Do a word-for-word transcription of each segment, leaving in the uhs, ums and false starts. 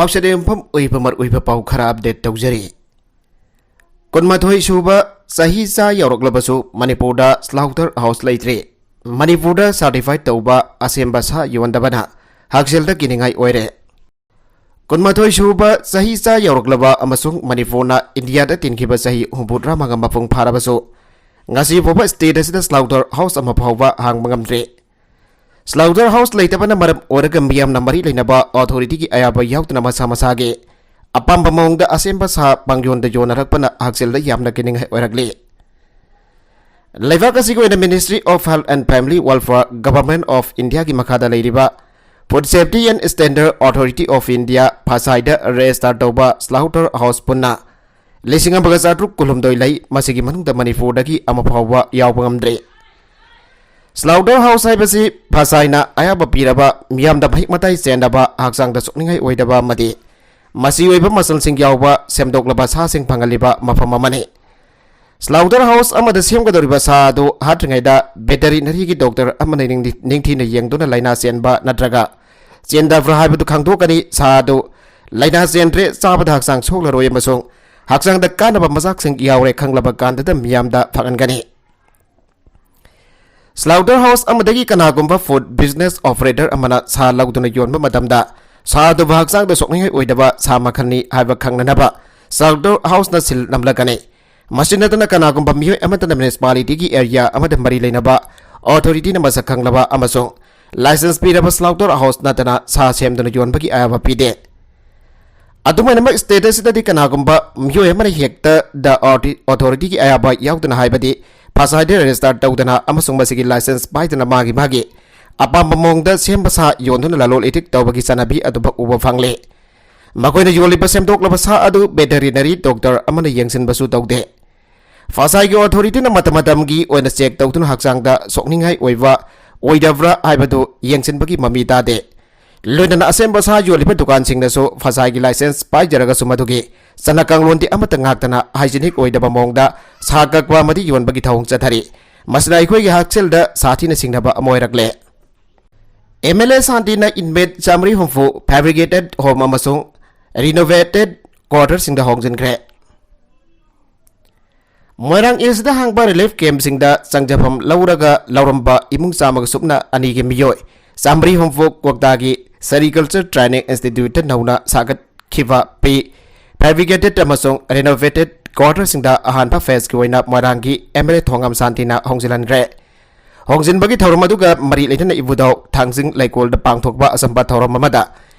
Upset ꯌꯨꯝꯐꯝ ꯑꯣꯏꯕ ꯃꯔꯨꯑꯣꯏꯕ ꯄꯥꯎ ꯈꯔ ꯑꯞꯗꯦꯠ ꯇꯧꯖꯔꯤ꯫ ꯀꯨꯟꯃꯥꯊꯣꯏ ꯁꯨꯕ ꯆꯍꯤ ꯆꯥ ꯌꯧꯔꯛꯂꯕꯁꯨ ꯃꯅꯤꯄꯨꯔꯗ ꯁ꯭ꯂꯥꯎꯇꯔ ꯍꯥꯎꯁ ꯂꯩꯇ꯭ꯔꯤ꯫ ꯃꯅꯤꯄꯨꯔꯗ ꯁꯥꯔꯇꯤꯐꯥꯏꯠ ꯇꯧꯕ ꯑꯁꯦꯝꯕ ꯁꯥ ꯌꯣꯟꯗꯕꯅ ꯍꯛꯁꯦꯜꯗ ꯀꯤꯅꯤꯡꯉꯥꯏ ꯑꯣꯏꯔꯦ꯫ ꯀꯨꯟꯃꯥꯊꯣꯏ ꯁꯨꯕ ꯆꯍꯤ ꯆꯥ ꯌꯧꯔꯛꯂꯕ ꯑꯃꯁꯨꯡ ꯃꯅꯤꯄꯨꯔꯅ ꯏꯟꯗꯤꯌꯥꯗ ꯇꯤꯟꯈꯤꯕ ꯆꯍꯤ ꯍꯨꯝꯐꯨꯇꯔꯥ ꯃꯉꯥ ꯃꯄꯨꯡ ꯐꯥꯔꯕꯁꯨ ꯉꯁꯤ ꯐꯥꯎꯕ ꯁ꯭ꯇꯦꯠ ꯑꯁꯤꯗ ꯁ꯭ꯂꯥꯎꯇꯔ ꯍꯥꯎꯁ ꯑꯃ ꯐꯥꯎꯕ ꯍꯥꯡꯕ ꯉꯝꯗ꯭ꯔꯤ꯫ ꯁ꯭ꯂꯥꯎꯇꯔ ꯍꯥꯎꯁ ꯂꯩꯇꯕꯅ ꯃꯔꯝ ꯑꯣꯏꯔꯒ ꯃꯤꯌꯥꯝꯅ ꯃꯔꯤ ꯂꯩꯅꯕ ꯑꯣꯊꯣꯔꯤꯇꯤꯒꯤ ꯑꯌꯥꯕ ꯌꯥꯎꯗꯅ ꯃꯁꯥ ꯃꯁꯥꯒꯤ ꯑꯄꯥꯝꯕ ꯃꯑꯣꯡꯗ ꯑꯁꯦꯝꯕ ꯁꯥ ꯄꯪꯌꯣꯟꯗ ꯌꯣꯟꯅꯔꯛꯄꯅ ꯍꯛꯁꯦꯜꯗ ꯌꯥꯝꯅ ꯀꯤꯅꯤꯡꯉꯥꯏ ꯑꯣꯏꯔꯛꯂꯤ꯫ ꯂꯩꯕꯥꯛ ꯑꯁꯤꯒꯤ ꯑꯣꯏꯅ Ministry of Health and Family Welfare, Government of Indiaꯒꯤ ꯃꯈꯥꯗ ꯂꯩꯔꯤꯕ Food Safety and Standard Authority of India, ꯐꯁꯥꯏꯗ ꯔꯦꯖꯤꯁꯇꯥꯔ ꯇꯧꯕ ꯁ꯭ꯂꯥꯎꯇꯔ ꯍꯥꯎꯁ ꯄꯨꯟꯅ ꯂꯤꯁꯤꯡ ꯑꯃꯒ ꯆꯥꯇ꯭ꯔꯨꯛ ꯀꯨꯟꯍꯨꯝꯗꯣꯏ ꯂꯩ꯫ ꯃꯁꯤꯒꯤ ꯃꯅꯨꯡꯗ ꯃꯅꯤꯄꯨꯔꯗꯒꯤ ꯑꯃ ꯐꯥꯎꯕ ꯌꯥꯎꯕ ꯉꯝꯗ꯭ꯔꯤ꯫ ꯁ꯭ꯂꯥꯎꯇꯔ ꯍꯥꯎꯁ ꯍꯥꯏꯕꯁꯤ ꯐꯁꯥꯏꯅ ꯑꯌꯥꯕ ꯄꯤꯔꯕ, ꯃꯤꯌꯥꯝꯗ ꯃꯍꯤꯛ ꯃꯇꯥꯏ ꯆꯦꯟꯗꯕ, ꯍꯛꯆꯥꯡꯗ ꯁꯣꯛꯅꯤꯡꯉꯥꯏ ꯑꯣꯏꯗꯕ ꯑꯃꯗꯤ ꯃꯆꯤ ꯑꯣꯏꯕ ꯃꯆꯜꯁꯤꯡ ꯌꯥꯎꯕ ꯁꯦꯝꯗꯣꯛꯂꯕ ꯁꯥꯁꯤꯡ ꯐꯪꯍꯜꯂꯤꯕ ꯃꯐꯝ ꯑꯃꯅꯤ꯫ ꯁ꯭ꯂꯥꯎꯇꯔ ꯍꯥꯎꯁ ꯑꯃꯗ ꯁꯦꯝꯒꯗꯧꯔꯤꯕ ꯁꯥ ꯑꯗꯨ ꯍꯥꯠꯇ꯭ꯔꯤꯉꯩꯗ ꯚꯦꯇꯔꯤꯅꯔꯤꯒꯤ ꯗꯣꯛꯇꯔ ꯑꯃꯅ ꯅꯤꯡ-, ꯅꯤꯡꯊꯤꯅ ꯌꯦꯡꯗꯨꯅ ꯂꯥꯏꯅꯥ ꯆꯦꯟꯕ ꯅꯠꯇ꯭ꯔꯒ ꯆꯦꯟꯗꯕ꯭ꯔꯥ ꯍꯥꯏꯕꯗꯨ ꯈꯪꯗꯣꯛꯀꯅꯤ꯫ ꯁꯥ ꯑꯗꯨ ꯂꯥꯏꯅꯥ ꯆꯦꯟꯗ꯭ꯔꯦ, ꯆꯥꯕꯗ ꯍꯛꯆꯥꯡ ꯁꯣꯛꯂꯔꯣꯏ ꯑꯃꯁꯨꯡ ꯍꯛꯆꯥꯡꯗ ꯀꯥꯟꯅꯕ ꯃꯆꯥꯛꯁꯤꯡ ꯌꯥꯎꯔꯦ ꯈꯪꯂꯕ ꯀꯥꯟꯗꯗ ꯃꯤꯌꯥꯝꯗ ꯐꯪꯍꯟꯒꯅꯤ꯫ ꯁ꯭ꯂꯥꯎꯇꯔ ꯍꯥꯎꯁ ꯑꯃꯗꯒꯤ ꯀꯅꯥꯒꯨꯝꯕ ꯐꯨꯗ ꯕꯤꯖꯤꯅꯦꯁ ꯑꯣꯄꯔꯦꯇꯔ ꯑꯃꯅ ꯁꯥ ꯂꯧꯗꯨꯅ ꯌꯣꯟꯕ ꯃꯇꯝꯗ ꯁꯥ ꯑꯗꯨꯕꯨ ꯍꯛꯆꯥꯡꯗ ꯁꯣꯛꯅꯤꯡꯉꯥꯏ ꯑꯣꯏꯗꯕ ꯁꯥ ꯃꯈꯜꯅꯤ ꯍꯥꯏꯕ ꯈꯪꯅꯅꯕ ꯁ꯭ꯂꯥꯎꯇꯔ ꯍꯥꯎꯁꯅ ꯁꯤꯜ ꯅꯝꯂꯛꯀꯅꯤ꯫ ꯃꯁꯤ ꯅꯠꯇꯅ ꯀꯅꯥꯒꯨꯝꯕ ꯃꯤꯑꯣꯏ ꯑꯃꯠꯇꯅ ꯃ꯭ꯌꯨꯅꯤꯁꯤꯄꯥꯂꯤꯇꯤꯒꯤ ꯑꯦꯔꯤꯌꯥ ꯑꯃꯗ ꯃꯔꯤ ꯂꯩꯅꯕ ꯑꯣꯊꯣꯔꯤꯇꯤꯅ ꯃꯁꯛ ꯈꯪꯂꯕ ꯑꯃꯁꯨꯡ ꯂꯥꯏꯁꯦꯟꯁ ꯄꯤꯔꯕ ꯁ꯭ꯂꯥꯎꯇꯔ ꯍꯥꯎꯁ ꯅꯠꯇꯅ ꯁꯥ ꯁꯦꯝꯗꯨꯅ ꯌꯣꯟꯕꯒꯤ ꯑꯌꯥꯕ ꯄꯤꯗꯦ꯫ ꯑꯗꯨꯝ ꯑꯣꯏꯅꯃꯛ, ꯁ꯭ꯇꯦꯠ ꯑꯁꯤꯗꯗꯤ ꯀꯅꯥꯒꯨꯝꯕ ꯃꯤꯑꯣꯏ ꯑꯃꯅ ꯍꯦꯛꯇ ꯗ ꯑꯣꯊꯤ-, ꯑꯣꯊꯣꯔꯤꯇꯤꯒꯤ ꯑꯌꯥꯕ ꯌꯥꯎꯗꯅ, ꯍꯥꯏꯕꯗꯤ ꯐꯁꯥꯏꯗ ꯔꯦꯖꯤꯁꯇꯥꯔ ꯇꯧꯗꯅ ꯑꯃꯁꯨꯡ ꯃꯁꯤꯒꯤ ꯂꯥꯏꯁꯦꯟꯁ ꯄꯥꯏꯗꯅ ꯃꯥꯒꯤ ꯃꯥꯒꯤ ꯑꯄꯥꯝꯕ ꯃꯑꯣꯡꯗ ꯁꯦꯝꯕ ꯁꯥ ꯌꯣꯟꯗꯨꯅ ꯂꯂꯣꯟ ꯏꯇꯤꯛ ꯇꯧꯕꯒꯤ ꯆꯠꯅꯕꯤ ꯑꯗꯨꯃꯛ ꯎꯕ ꯐꯪꯂꯦ꯫ ꯃꯈꯣꯏꯅ ꯌꯣꯜꯂꯤꯕ ꯁꯦꯝꯗꯣꯛꯂꯕ ꯁꯥ ꯑꯗꯨ ꯚꯦꯇꯔꯤꯅꯔꯤ ꯗꯣꯛꯇꯔ ꯑꯃꯅ ꯌꯦꯡꯁꯤꯟꯕꯁꯨ ꯇꯧꯗꯦ꯫ ꯐꯁꯥꯏꯒꯤ ꯑꯣꯊꯣꯔꯤꯇꯤꯅ ꯃꯇꯝ ꯃꯇꯝꯒꯤ ꯑꯣꯏꯅ ꯆꯦꯛ ꯇꯧꯗꯨꯅ ꯍꯛꯆꯥꯡꯗ ꯁꯣꯛꯅꯤꯡꯉꯥꯏ ꯑꯣꯏꯕ ꯑꯣꯏꯗꯕ꯭ꯔꯥ ꯍꯥꯏꯕꯗꯨ ꯌꯦꯡꯁꯤꯟꯕꯒꯤ ꯃꯃꯤ ꯇꯥꯗꯦ꯫ ꯂꯣꯏꯅꯅ ꯑꯁꯦꯝꯕ ꯁꯥ ꯌꯣꯜꯂꯤꯕ ꯗꯨꯀꯥꯟꯁꯤꯡꯅꯁꯨ ꯐꯁꯥꯏꯒꯤ ꯂꯥꯏꯁꯦꯟꯁ ꯄꯥꯏꯖꯔꯒꯁꯨ ꯃꯗꯨꯒꯤ ꯆꯠꯅ ꯀꯥꯡꯂꯣꯟꯗꯤ ꯑꯃꯠꯇ ꯉꯥꯛꯇꯅ ꯍꯥꯏꯖꯤꯅꯤꯛ ꯑꯣꯏꯗꯕ ꯃꯑꯣꯡꯗ ꯁꯥ ꯀꯛꯄ ꯑꯃꯗꯤ ꯌꯣꯟꯕꯒꯤ ꯊꯧꯑꯣꯡ ꯆꯠꯊꯔꯤ꯫ ꯃꯁꯤꯅ ꯑꯩꯈꯣꯏꯒꯤ ꯍꯛꯁꯦꯜꯗ ꯁꯥꯊꯤꯅ ꯁꯤꯡꯅꯕ ꯑꯃ ꯑꯣꯏꯔꯛꯂꯦ꯫ ꯑꯦꯝ ꯑꯦꯜ ꯑꯦ ꯁꯥꯟꯇꯤꯅ ꯏꯟꯃꯦꯠ ꯆꯥꯃꯔꯤ ꯍꯨꯝꯐꯨ ꯐꯦꯕ꯭ꯔꯤꯀꯦꯇꯦꯗ ꯍꯣꯝ ꯑꯃꯁꯨꯡ ꯔꯤꯅꯣꯚꯦꯇꯦꯠ ꯀ꯭ꯋꯥꯇꯔꯁꯤꯡꯗ ꯍꯣꯡꯖꯤꯟꯈ꯭ꯔꯦ꯫ ꯃꯣꯏꯔꯥꯡ ꯏꯁꯇ ꯍꯥꯡꯕ ꯔꯤꯂꯤꯐ ꯀꯦꯝꯞꯁꯤꯡꯗ ꯆꯪꯖꯐꯝ ꯂꯧꯔꯒ ꯂꯧꯔꯝꯕ ꯏꯃꯨꯡ ꯆꯥꯝꯃꯒ ꯁꯨꯞꯅ ꯑꯅꯤꯒꯤ ꯃꯤꯑꯣꯏ ꯆꯥꯃꯔꯤ ꯍꯨꯝꯐꯨ ꯀ꯭ꯋꯥꯛꯇꯥꯒꯤ ꯁꯦꯔꯤꯀꯜꯆꯔ ꯇ꯭ꯔꯦꯅꯤꯡ ꯏꯟꯁꯇꯤꯇ꯭ꯌꯨꯠꯇ ꯅꯧꯅ ꯁꯥꯒꯠꯈꯤꯕ ꯄ꯭ꯔꯤ ꯐꯦꯕ꯭ꯔꯤꯀꯦꯇꯦꯠ ꯑꯃꯁꯨꯡ ꯔꯤꯅꯣꯚꯦꯇꯦꯠ ꯀ꯭ꯋꯥꯇꯔꯁꯤꯡꯗ ꯑꯍꯥꯟꯕ ꯐꯦꯖꯀꯤ ꯑꯣꯏꯅ ꯃꯣꯏꯔꯥꯡꯒꯤ ꯑꯦꯝ ꯑꯦꯜ ꯑꯦ ꯊꯣꯉꯥꯝ ꯁꯥꯟꯇꯤꯅ ꯍꯣꯡꯖꯤꯜꯍꯟꯈ꯭ꯔꯦ꯫ ꯍꯣꯡꯖꯤꯟꯕꯒꯤ ꯊꯧꯔꯝ ꯑꯗꯨꯒ ꯃꯔꯤ ꯂꯩꯅꯅ ꯏꯕꯨꯙꯧ ꯊꯥꯡꯖꯤꯡ ꯂꯩꯀꯣꯜꯗ ꯄꯥꯡꯊꯣꯛꯄ ꯑꯆꯝꯕ ꯊꯧꯔꯝ ꯑꯃꯗ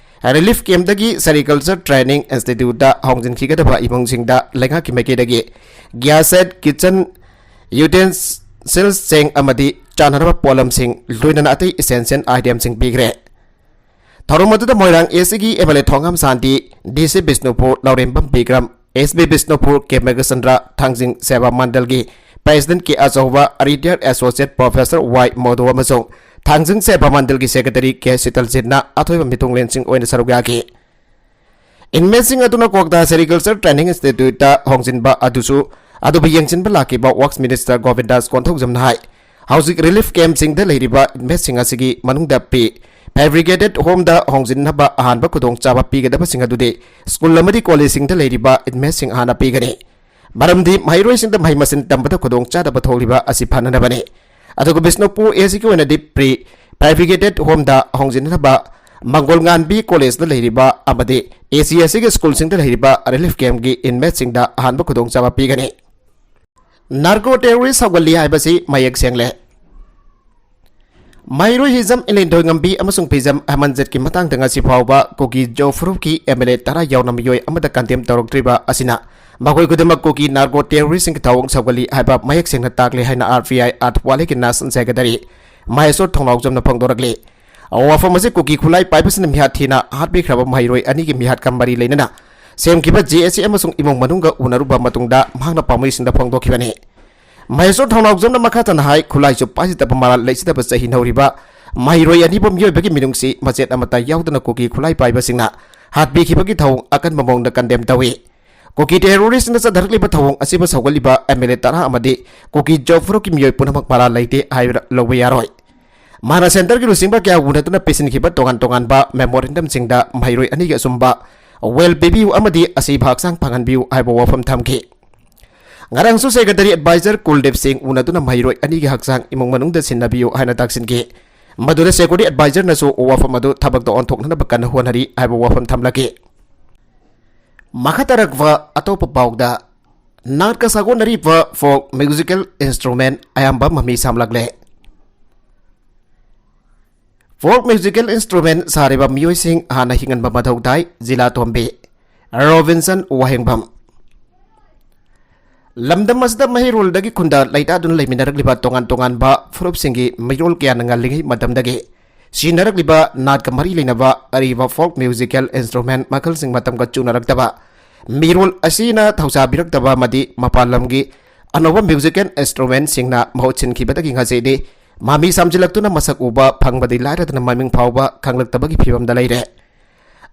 ꯔꯤꯂꯤꯐ ꯀꯦꯝꯞꯇꯒꯤ ꯁꯦꯔꯤꯀꯜꯆꯔ ꯇ꯭ꯔꯦꯅꯤꯡ ꯏꯟꯁꯇꯤꯇ꯭ꯌꯨꯠꯇ ꯍꯣꯡꯖꯤꯟꯈꯤꯒꯗꯕ ꯏꯃꯨꯡꯁꯤꯡꯗ ꯂꯩꯉꯥꯛꯀꯤ ꯃꯥꯏꯀꯩꯗꯒꯤ ꯒ꯭ꯌꯥꯁ ꯁꯦꯠ, ꯀꯤꯆꯟ ꯌꯨꯇꯦꯟꯁꯤꯜꯁ, ꯆꯦꯡ ꯑꯃꯗꯤ ꯆꯥꯅꯅꯕ ꯄꯣꯠꯂꯝꯁꯤꯡ, ꯂꯣꯏꯅꯅ ꯑꯇꯩ ꯏꯁꯦꯟꯁꯤꯌꯦꯜ ꯑꯥꯏꯇꯦꯝꯁꯤꯡ ꯄꯤꯈ꯭ꯔꯦ꯫ ꯊꯧꯔꯝ ꯑꯗꯨꯗ ꯃꯣꯏꯔꯥꯡ ꯑꯦꯁ ꯁꯤꯒꯤ ꯑꯦꯝ ꯑꯦꯜ ꯑꯦ ꯊꯣꯉꯥꯝ ꯁꯥꯟꯇꯤ, ꯗꯤ ꯁꯤ ꯕꯤꯁꯅꯨꯄꯨꯔ ꯂꯧꯔꯦꯝꯕꯝ ꯕꯤꯀ꯭ꯔꯝ, ꯑꯦꯁ ꯕꯤ ꯕꯤꯁꯅꯨꯄꯨꯔ, ꯀꯦ ꯃꯦꯘꯆꯟꯗ꯭ꯔ, ꯊꯥꯡꯖꯤꯡ ꯁꯦꯕꯥ ꯃꯟꯗꯜꯒꯤ ꯄ꯭ꯔꯦꯁꯤꯗꯦꯟꯠ ꯀꯦ ꯑꯆꯧꯕ, ꯔꯤꯇꯥꯌꯔ ꯑꯦꯁꯣꯁꯤꯌꯦꯠ ꯄ꯭ꯔꯣꯐꯦꯁꯔ ꯋꯥꯏ ꯃꯣꯗꯨ ꯑꯃꯁꯨꯡ ꯊꯥꯡꯖꯤꯡ ꯁꯦꯕꯥ ꯃꯟꯗꯜꯒꯤ ꯁꯦꯀ꯭ꯔꯦꯇꯔꯤ ꯀꯦ ꯁꯤꯇꯜꯖꯤꯠꯅ ꯑꯊꯣꯏꯕ ꯃꯤꯊꯨꯡꯂꯦꯟꯁꯤꯡ ꯑꯣꯏꯅ ꯁꯔꯨꯛ ꯌꯥꯈꯤ꯫ ꯏꯟꯃꯦꯠꯁꯤꯡ ꯑꯗꯨꯅ ꯀ꯭ꯋꯥꯛꯇꯥ ꯁꯦꯔꯤꯀꯜꯆꯔ ꯇ꯭ꯔꯦꯅꯤꯡ ꯏꯟꯁꯇꯤꯇ꯭ꯌꯨꯠꯇ ꯍꯣꯡꯖꯤꯟꯕ ꯑꯗꯨꯁꯨ ꯑꯗꯨꯕꯨ ꯌꯦꯡꯁꯤꯟꯕ ꯂꯥꯛꯈꯤꯕ ꯋꯥꯔꯛꯁ ꯃꯤꯅꯤꯁꯇꯔ ꯒꯣꯕꯤꯟꯗꯥꯁ ꯀꯣꯟꯊꯧꯖꯝꯅ ꯍꯥꯏ, ꯍꯧꯖꯤꯛ ꯔꯤꯂꯤꯐ ꯀꯦꯝꯞꯁꯤꯡꯗ ꯂꯩꯔꯤꯕ ꯏꯟꯃꯦꯠꯁꯤꯡ ꯑꯁꯤꯒꯤ ꯃꯅꯨꯡꯗ ꯄ꯭ꯔꯤ ꯐꯦꯕ꯭ꯔꯤꯀꯦꯇꯦꯠ ꯍꯣꯝꯗ ꯍꯣꯡꯖꯤꯟꯅꯕ ꯑꯍꯥꯟꯕ ꯈꯨꯗꯣꯡꯆꯥꯕ ꯄꯤꯒꯗꯕꯁꯤꯡ ꯑꯗꯨꯗꯤ ꯁ꯭ꯀꯨꯜ ꯑꯃꯗꯤ ꯀꯣꯂꯦꯖꯁꯤꯡꯗ ꯂꯩꯔꯤꯕ ꯏꯟꯃꯦꯠꯁꯤꯡ ꯍꯥꯟꯅ ꯄꯤꯒꯅꯤ꯫ ꯃꯔꯝꯗꯤ ꯃꯍꯩꯔꯣꯏꯁꯤꯡꯗ ꯃꯍꯩ ꯃꯁꯤꯡ ꯇꯝꯕꯗ ꯈꯨꯗꯣꯡꯆꯥꯗꯕ ꯊꯣꯛꯂꯤꯕ ꯑꯁꯤ ꯐꯅꯅꯕꯅꯤ꯫ ꯑꯗꯨꯒ ꯕꯤꯁꯅꯨꯄꯨꯔ ꯑꯦꯁꯤꯒꯤ ꯑꯣꯏꯅꯗꯤ ꯄ꯭ꯔꯤ ꯐꯦꯕ꯭ꯔꯤꯀꯦꯇꯦꯠ ꯍꯣꯝꯗ ꯍꯣꯡꯖꯤꯟꯅꯕ ꯃꯪꯒꯣꯜ ꯉꯥꯟꯕꯤ ꯀꯣꯂꯦꯖꯇ ꯂꯩꯔꯤꯕ ꯑꯃꯗꯤ ꯑꯦꯁꯤ ꯑꯦꯁꯤꯒꯤ ꯁ꯭ꯀꯨꯜꯁꯤꯡꯗ ꯂꯩꯔꯤꯕ ꯔꯤꯂꯤꯐ ꯀꯦꯝꯞꯀꯤ ꯏꯟꯃꯦꯠꯁꯤꯡꯗ ꯑꯍꯥꯟꯕ ꯈꯨꯗꯣꯡꯆꯥꯕ ꯄꯤꯒꯅꯤ꯫ ꯅꯥꯔꯀꯣ ꯇꯦꯔꯣꯔꯤꯁ ꯍꯧꯒꯠꯂꯤ ꯍꯥꯏꯕꯁꯤ ꯃꯌꯦꯛ ꯁꯦꯡꯂꯦ꯫ ꯃꯍꯩꯔꯣꯏ ꯍꯤꯖꯝ ꯏꯂꯦꯟꯊꯣꯏꯉꯝꯕꯤ ꯑꯃꯁꯨꯡ ꯐꯤꯖꯝ ꯑꯍꯃꯟꯖꯠꯀꯤ ꯃꯇꯥꯡꯗ ꯉꯁꯤ ꯐꯥꯎꯕ ꯀꯨꯀꯤ ꯖꯣ ꯐꯨꯔꯨꯞꯀꯤ ꯑꯦꯝ ꯑꯦꯜ ꯑꯦ ꯇꯔꯥ ꯌꯥꯎꯅ ꯃꯤꯑꯣꯏ ꯑꯃꯗ ꯀꯟꯗꯦꯝ ꯇꯧꯔꯛꯇ꯭ꯔꯤꯕ ꯑꯁꯤꯅ ꯃꯈꯣꯏ ꯈꯨꯗꯤꯡꯃꯛ ꯀꯨꯀꯤ ꯅꯥꯔꯀꯣ ꯇꯦꯔꯣꯔꯤꯁꯁꯤꯡꯒꯤ ꯊꯧꯑꯣꯡ ꯁꯧꯒꯠꯂꯤ ꯍꯥꯏꯕ ꯃꯌꯦꯛ ꯁꯦꯡꯅ ꯇꯥꯛꯂꯦ ꯍꯥꯏꯅ ꯑꯥꯔ ꯄꯤ ꯑꯥꯏ ꯑꯥꯔꯊꯋꯥꯂꯤꯒꯤ ꯅꯦꯁꯅꯦꯜ ꯁꯦꯀ꯭ꯔꯦꯇꯔꯤ ꯃꯍꯦꯁꯣꯔ ꯊꯧꯅꯥꯎꯖꯝꯅ ꯐꯣꯡꯗꯣꯔꯛꯂꯤ꯫ ꯋꯥꯐꯝ ꯑꯁꯤ ꯀꯨꯀꯤ ꯈꯨꯠꯂꯥꯏ ꯄꯥꯏꯕꯁꯤꯡꯅ ꯃꯤꯍꯥꯠ ꯊꯤꯅ ꯍꯥꯠꯄꯤꯈ꯭ꯔꯕ ꯃꯍꯩꯔꯣꯏ ꯑꯅꯤꯒꯤ ꯃꯤꯍꯥꯠꯀ ꯃꯔꯤ ꯂꯩꯅꯅ ꯁꯦꯝꯈꯤꯕ ꯖꯦ ꯑꯦꯁ ꯁꯤ ꯑꯃꯁꯨꯡ ꯏꯃꯨꯡ ꯃꯅꯨꯡꯒ ꯎꯅꯔꯨꯕ ꯃꯇꯨꯡꯗ ꯃꯍꯥꯛꯅ ꯄꯥꯝꯕꯩꯁꯤꯡꯗ ꯐꯣꯡꯗꯣꯛꯈꯤꯕꯅꯤ꯫ ꯃꯍꯦꯁꯣꯔ ꯊꯧꯅꯥꯎꯖꯝꯅ ꯃꯈꯥ ꯇꯥꯅ ꯍꯥꯏ, ꯈꯨꯠꯂꯥꯏꯁꯨ ꯄꯥꯏꯖꯗꯕ ꯃꯔꯥꯜ ꯂꯩꯖꯗꯕ ꯆꯍꯤ ꯅꯧꯔꯤꯕ ꯃꯍꯩꯔꯣꯏ ꯑꯅꯤꯕꯨ ꯃꯤꯑꯣꯏꯕꯒꯤ ꯃꯤꯅꯨꯡꯁꯤ ꯃꯆꯦꯠ ꯑꯃꯠꯇ ꯌꯥꯎꯗꯅ ꯀꯨꯀꯤ ꯈꯨꯠꯂꯥꯏ ꯄꯥꯏꯕꯁꯤꯡꯅ ꯍꯥꯠꯄꯤꯈꯤꯕꯒꯤ ꯊꯧꯑꯣꯡ ꯑꯀꯟꯕ ꯃꯑꯣꯡꯗ ꯀꯟꯗꯦꯝ ꯇꯧꯏ꯫ ꯀꯨꯀꯤ ꯇꯦꯔꯣꯔꯤꯁꯅ ꯆꯠꯊꯔꯛꯂꯤꯕ ꯊꯧꯑꯣꯡ ꯑꯁꯤꯕꯨ ꯁꯧꯒꯠꯂꯤꯕ ꯑꯦꯝ ꯑꯦꯜ ꯑꯦ ꯇꯔꯥ ꯑꯃꯗꯤ ꯀꯨꯀꯤ ꯖꯣ ꯐꯨꯔꯨꯞꯀꯤ ꯃꯤꯑꯣꯏ ꯄꯨꯝꯅꯃꯛ ꯃꯔꯥꯜ ꯂꯩꯇꯦ ꯍꯥꯏꯕ ꯂꯧꯕ ꯌꯥꯔꯣꯏ꯫ ꯃꯍꯥꯛꯅ ꯁꯦꯟꯇꯔꯒꯤ ꯂꯨꯆꯤꯡꯕ ꯀꯌꯥ ꯎꯅꯗꯨꯅ ꯄꯤꯁꯤꯟꯈꯤꯕ ꯇꯣꯉꯥꯟ ꯇꯣꯉꯥꯟꯕ ꯃꯦꯃꯣꯔꯦꯟꯗꯝꯁꯤꯡꯗ ꯃꯍꯩꯔꯣꯏ ꯑꯅꯤꯒꯤ ꯑꯆꯨꯝꯕ ꯋꯦꯜ ꯄꯤꯕꯤꯌꯨ ꯑꯃꯗꯤ ꯑꯁꯤꯕ ꯍꯛꯆꯥꯡ ꯐꯪꯍꯟꯕꯤꯌꯨ ꯍꯥꯏꯕ ꯋꯥꯐꯝ ꯊꯝꯈꯤ꯫ ꯉꯔꯥꯡꯁꯨ ꯁꯦꯀ꯭ꯔꯦꯇꯔꯤ ꯑꯦꯗꯚꯥꯏꯖꯔ ꯀꯨꯜꯗꯤꯞ ꯁꯤꯡ ꯎꯅꯗꯨꯅ ꯃꯍꯩꯔꯣꯏ ꯑꯅꯤꯒꯤ ꯍꯛꯆꯥꯡ ꯏꯃꯨꯡ ꯃꯅꯨꯡꯗ ꯁꯤꯟꯅꯕꯤꯌꯨ ꯍꯥꯏꯅ ꯇꯥꯛꯁꯤꯟꯈꯤ꯫ ꯃꯗꯨꯗ ꯁꯦꯀ꯭ꯌꯨꯔꯤꯇꯤ ꯑꯦꯗꯚꯥꯏꯖꯔꯅꯁꯨ ꯋꯥꯐꯝ ꯑꯗꯨ ꯊꯕꯛꯇ ꯑꯣꯟꯊꯣꯛꯅꯅꯕ ꯀꯟꯅ ꯍꯣꯠꯅꯔꯤ ꯍꯥꯏꯕ ꯋꯥꯐꯝ ꯊꯝꯂꯛꯈꯤ꯫ ꯃꯈꯥ ꯇꯥꯔꯛꯄ ꯑꯇꯣꯞꯄ ꯄꯥꯎꯗ, ꯅꯥꯠꯀ ꯁꯥꯒꯣꯟꯅꯔꯤꯕ ꯐꯣꯛ ꯃ꯭ꯌꯨꯖꯤꯀꯦꯜ ꯏꯟꯁꯇ꯭ꯔꯨꯃꯦꯟ ꯑꯌꯥꯝꯕ ꯃꯃꯤ ꯁꯥꯝꯂꯛꯂꯦ꯫ ꯐꯣꯛ ꯃ꯭ꯌꯨꯖꯤꯀꯦꯜ ꯏꯟꯁꯇ꯭ꯔꯨꯃꯦꯟ ꯁꯥꯔꯤꯕ ꯃꯤꯑꯣꯏꯁꯤꯡ ꯍꯥꯟꯅ ꯍꯤꯡꯍꯟꯕ ꯃꯊꯧ ꯇꯥꯏ, ꯖꯤꯂꯥ ꯇꯣꯝꯕꯤ꯫ ꯔꯣꯕꯤꯟꯁꯟ ꯋꯥꯍꯦꯡꯕꯝ꯫ ꯂꯝꯗꯝ ꯑꯁꯤꯗ ꯃꯍꯩꯔꯣꯜꯗꯒꯤ ꯈꯨꯟꯗ ꯂꯩꯇꯥꯗꯨꯅ ꯂꯩꯃꯤꯟꯅꯔꯛꯂꯤꯕ ꯇꯣꯉꯥꯟ ꯇꯣꯉꯥꯟꯕ ꯐꯨꯔꯨꯞꯁꯤꯡꯒꯤ ꯃꯤꯔꯣꯜ ꯀꯌꯥꯅ ꯉꯜꯂꯤꯉꯩ ꯃꯇꯝꯗꯒꯤ ꯁꯤꯖꯤꯟꯅꯔꯛꯂꯤꯕ ꯅꯥꯠꯀ ꯃꯔꯤ ꯂꯩꯅꯕ ꯑꯔꯤꯕ ꯐꯣꯛ ꯃ꯭ꯌꯨꯖꯤꯀꯦꯜ ꯏꯟꯁꯇ꯭ꯔꯨꯃꯦꯟ ꯃꯈꯜꯁꯤꯡ ꯃꯇꯝꯒ ꯆꯨꯅꯔꯛꯇꯕ, ꯃꯤꯔꯣꯜ ꯑꯁꯤꯅ ꯊꯧꯁꯥꯕꯤꯔꯛꯇꯕ ꯑꯃꯗꯤ ꯃꯄꯥꯟ ꯂꯝꯒꯤ ꯑꯅꯧꯕ ꯃ꯭ꯌꯨꯖꯤꯀꯦꯜ ꯏꯟꯁꯇ꯭ꯔꯨꯃꯦꯟꯁꯤꯡꯅ ꯃꯍꯨꯠ ꯁꯤꯟꯈꯤꯕꯗꯒꯤ ꯉꯁꯤꯗꯤ ꯃꯃꯤ ꯁꯥꯝꯖꯤꯜꯂꯛꯇꯨꯅ ꯃꯁꯛ ꯎꯕ ꯐꯪꯕꯗꯤ ꯂꯥꯏꯔꯗꯅ ꯃꯃꯤꯡ ꯐꯥꯎꯕ ꯈꯪꯂꯛꯇꯕꯒꯤ ꯐꯤꯕꯝꯗ ꯂꯩꯔꯦ꯫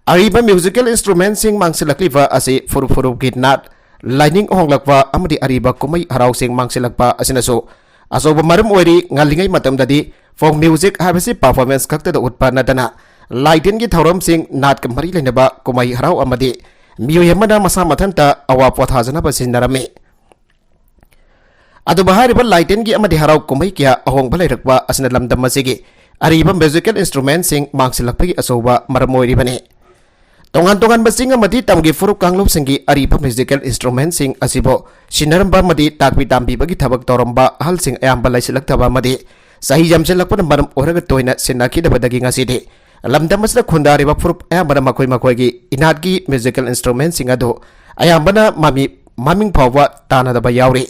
ꯑꯔꯤꯕ ꯃ꯭ꯌꯨꯖꯤꯀꯦꯜ ꯏꯟꯁꯇ꯭ꯔꯨꯃꯦꯟꯁꯤꯡ ꯃꯥꯡꯁꯤꯜꯂꯛꯂꯤꯕ ꯑꯁꯤ ꯐꯨꯔꯨꯞ ꯐꯨꯔꯨꯞꯀꯤ ꯅꯥꯠ, ꯂꯥꯏꯅꯤꯡ ꯍꯣꯡꯂꯛꯄ ꯑꯃꯗꯤ ꯑꯔꯤꯕ ꯀꯨꯝꯍꯩ ꯍꯔꯥꯎꯁꯤꯡ ꯃꯥꯡꯁꯤꯜꯂꯛꯄ ꯑꯁꯤꯅꯁꯨ ꯑꯆꯧꯕ ꯃꯔꯝ ꯑꯣꯏꯔꯤ꯫ ꯉꯜꯂꯤꯉꯩ ꯃꯇꯝꯗꯗꯤ ꯐꯣꯛ ꯃ꯭ꯌꯨꯖꯤꯛ ꯍꯥꯏꯕꯁꯤ ꯄꯔꯐꯣꯔꯃꯦꯟꯁ ꯈꯛꯇꯗ ꯎꯠꯄ ꯅꯠꯇꯅ ꯂꯥꯏꯇꯤꯟꯒꯤ ꯊꯧꯔꯝꯁꯤꯡ, ꯅꯥꯠꯀ ꯃꯔꯤ ꯂꯩꯅꯕ ꯀꯨꯝꯍꯩ ꯍꯔꯥꯎ ꯑꯃꯗꯤ ꯃꯤꯑꯣꯏ ꯑꯃꯅ ꯃꯁꯥ ꯃꯊꯟꯇ ꯑꯋꯥ ꯄꯣꯊꯥꯖꯅꯕ ꯁꯤꯖꯤꯟꯅꯔꯝꯃꯤ꯫ ꯑꯗꯨꯕꯨ ꯍꯥꯏꯔꯤꯕ ꯂꯥꯏꯇꯤꯟꯒꯤ ꯑꯃꯗꯤ ꯍꯔꯥꯎ ꯀꯨꯝꯍꯩ ꯀꯌꯥ ꯑꯍꯣꯡꯕ ꯂꯩꯔꯛꯄ ꯑꯁꯤꯅ ꯂꯝꯗꯝ ꯑꯁꯤꯒꯤ ꯑꯔꯤꯕ ꯃ꯭ꯌꯨꯖꯤꯀꯦꯜ ꯏꯟꯁꯇ꯭ꯔꯨꯃꯦꯟꯁꯤꯡ ꯃꯥꯡꯁꯤꯜꯂꯛꯄꯒꯤ ꯑꯆꯧꯕ ꯃꯔꯝ ꯑꯣꯏꯔꯤꯕꯅꯤ꯫ ꯇꯣꯉꯥꯟ ꯇꯣꯉꯥꯟꯕ ꯆꯤꯡ ꯑꯃꯗꯤ ꯇꯝꯒꯤ ꯐꯨꯔꯨꯞ ꯀꯥꯡꯂꯨꯞꯁꯤꯡꯒꯤ ꯑꯔꯤꯕ ꯃ꯭ꯌꯨꯖꯤꯀꯦꯜ ꯏꯟꯁꯇ꯭ꯔꯨꯃꯦꯟꯁꯤꯡ ꯑꯁꯤꯕꯨ ꯁꯤꯟꯅꯔꯝꯕ ꯑꯃꯗꯤ ꯇꯥꯛꯄꯤ ꯇꯝꯕꯤꯕꯒꯤ ꯊꯕꯛ ꯇꯧꯔꯝꯕ ꯑꯍꯜꯁꯤꯡ ꯑꯌꯥꯝꯕ ꯂꯩꯁꯤꯜꯂꯛꯇꯕ ꯑꯃꯗꯤ ꯆꯍꯤ ꯌꯥꯝꯁꯤꯜꯂꯛꯄꯅ ꯃꯔꯝ ꯑꯣꯏꯔꯒ ꯇꯣꯏꯅ ꯁꯤꯟꯅꯈꯤꯗꯕꯗꯒꯤ ꯉꯁꯤꯗꯤ ꯂꯝꯗꯝ ꯑꯁꯤꯗ ꯈꯨꯟꯗꯥꯔꯤꯕ ꯐꯨꯔꯨꯞ ꯑꯌꯥꯝꯕꯅ ꯃꯈꯣꯏ ꯃꯈꯣꯏꯒꯤ ꯏꯅꯥꯠꯀꯤ ꯃ꯭ꯌꯨꯖꯤꯀꯦꯜ ꯏꯟꯁꯇ꯭ꯔꯨꯃꯦꯟꯁꯤꯡ ꯑꯗꯨ ꯑꯌꯥꯝꯕꯅ ꯃꯃꯤ ꯃꯃꯤꯡ ꯐꯥꯎꯕ ꯇꯥꯅꯗꯕ ꯌꯥꯎꯔꯤ꯫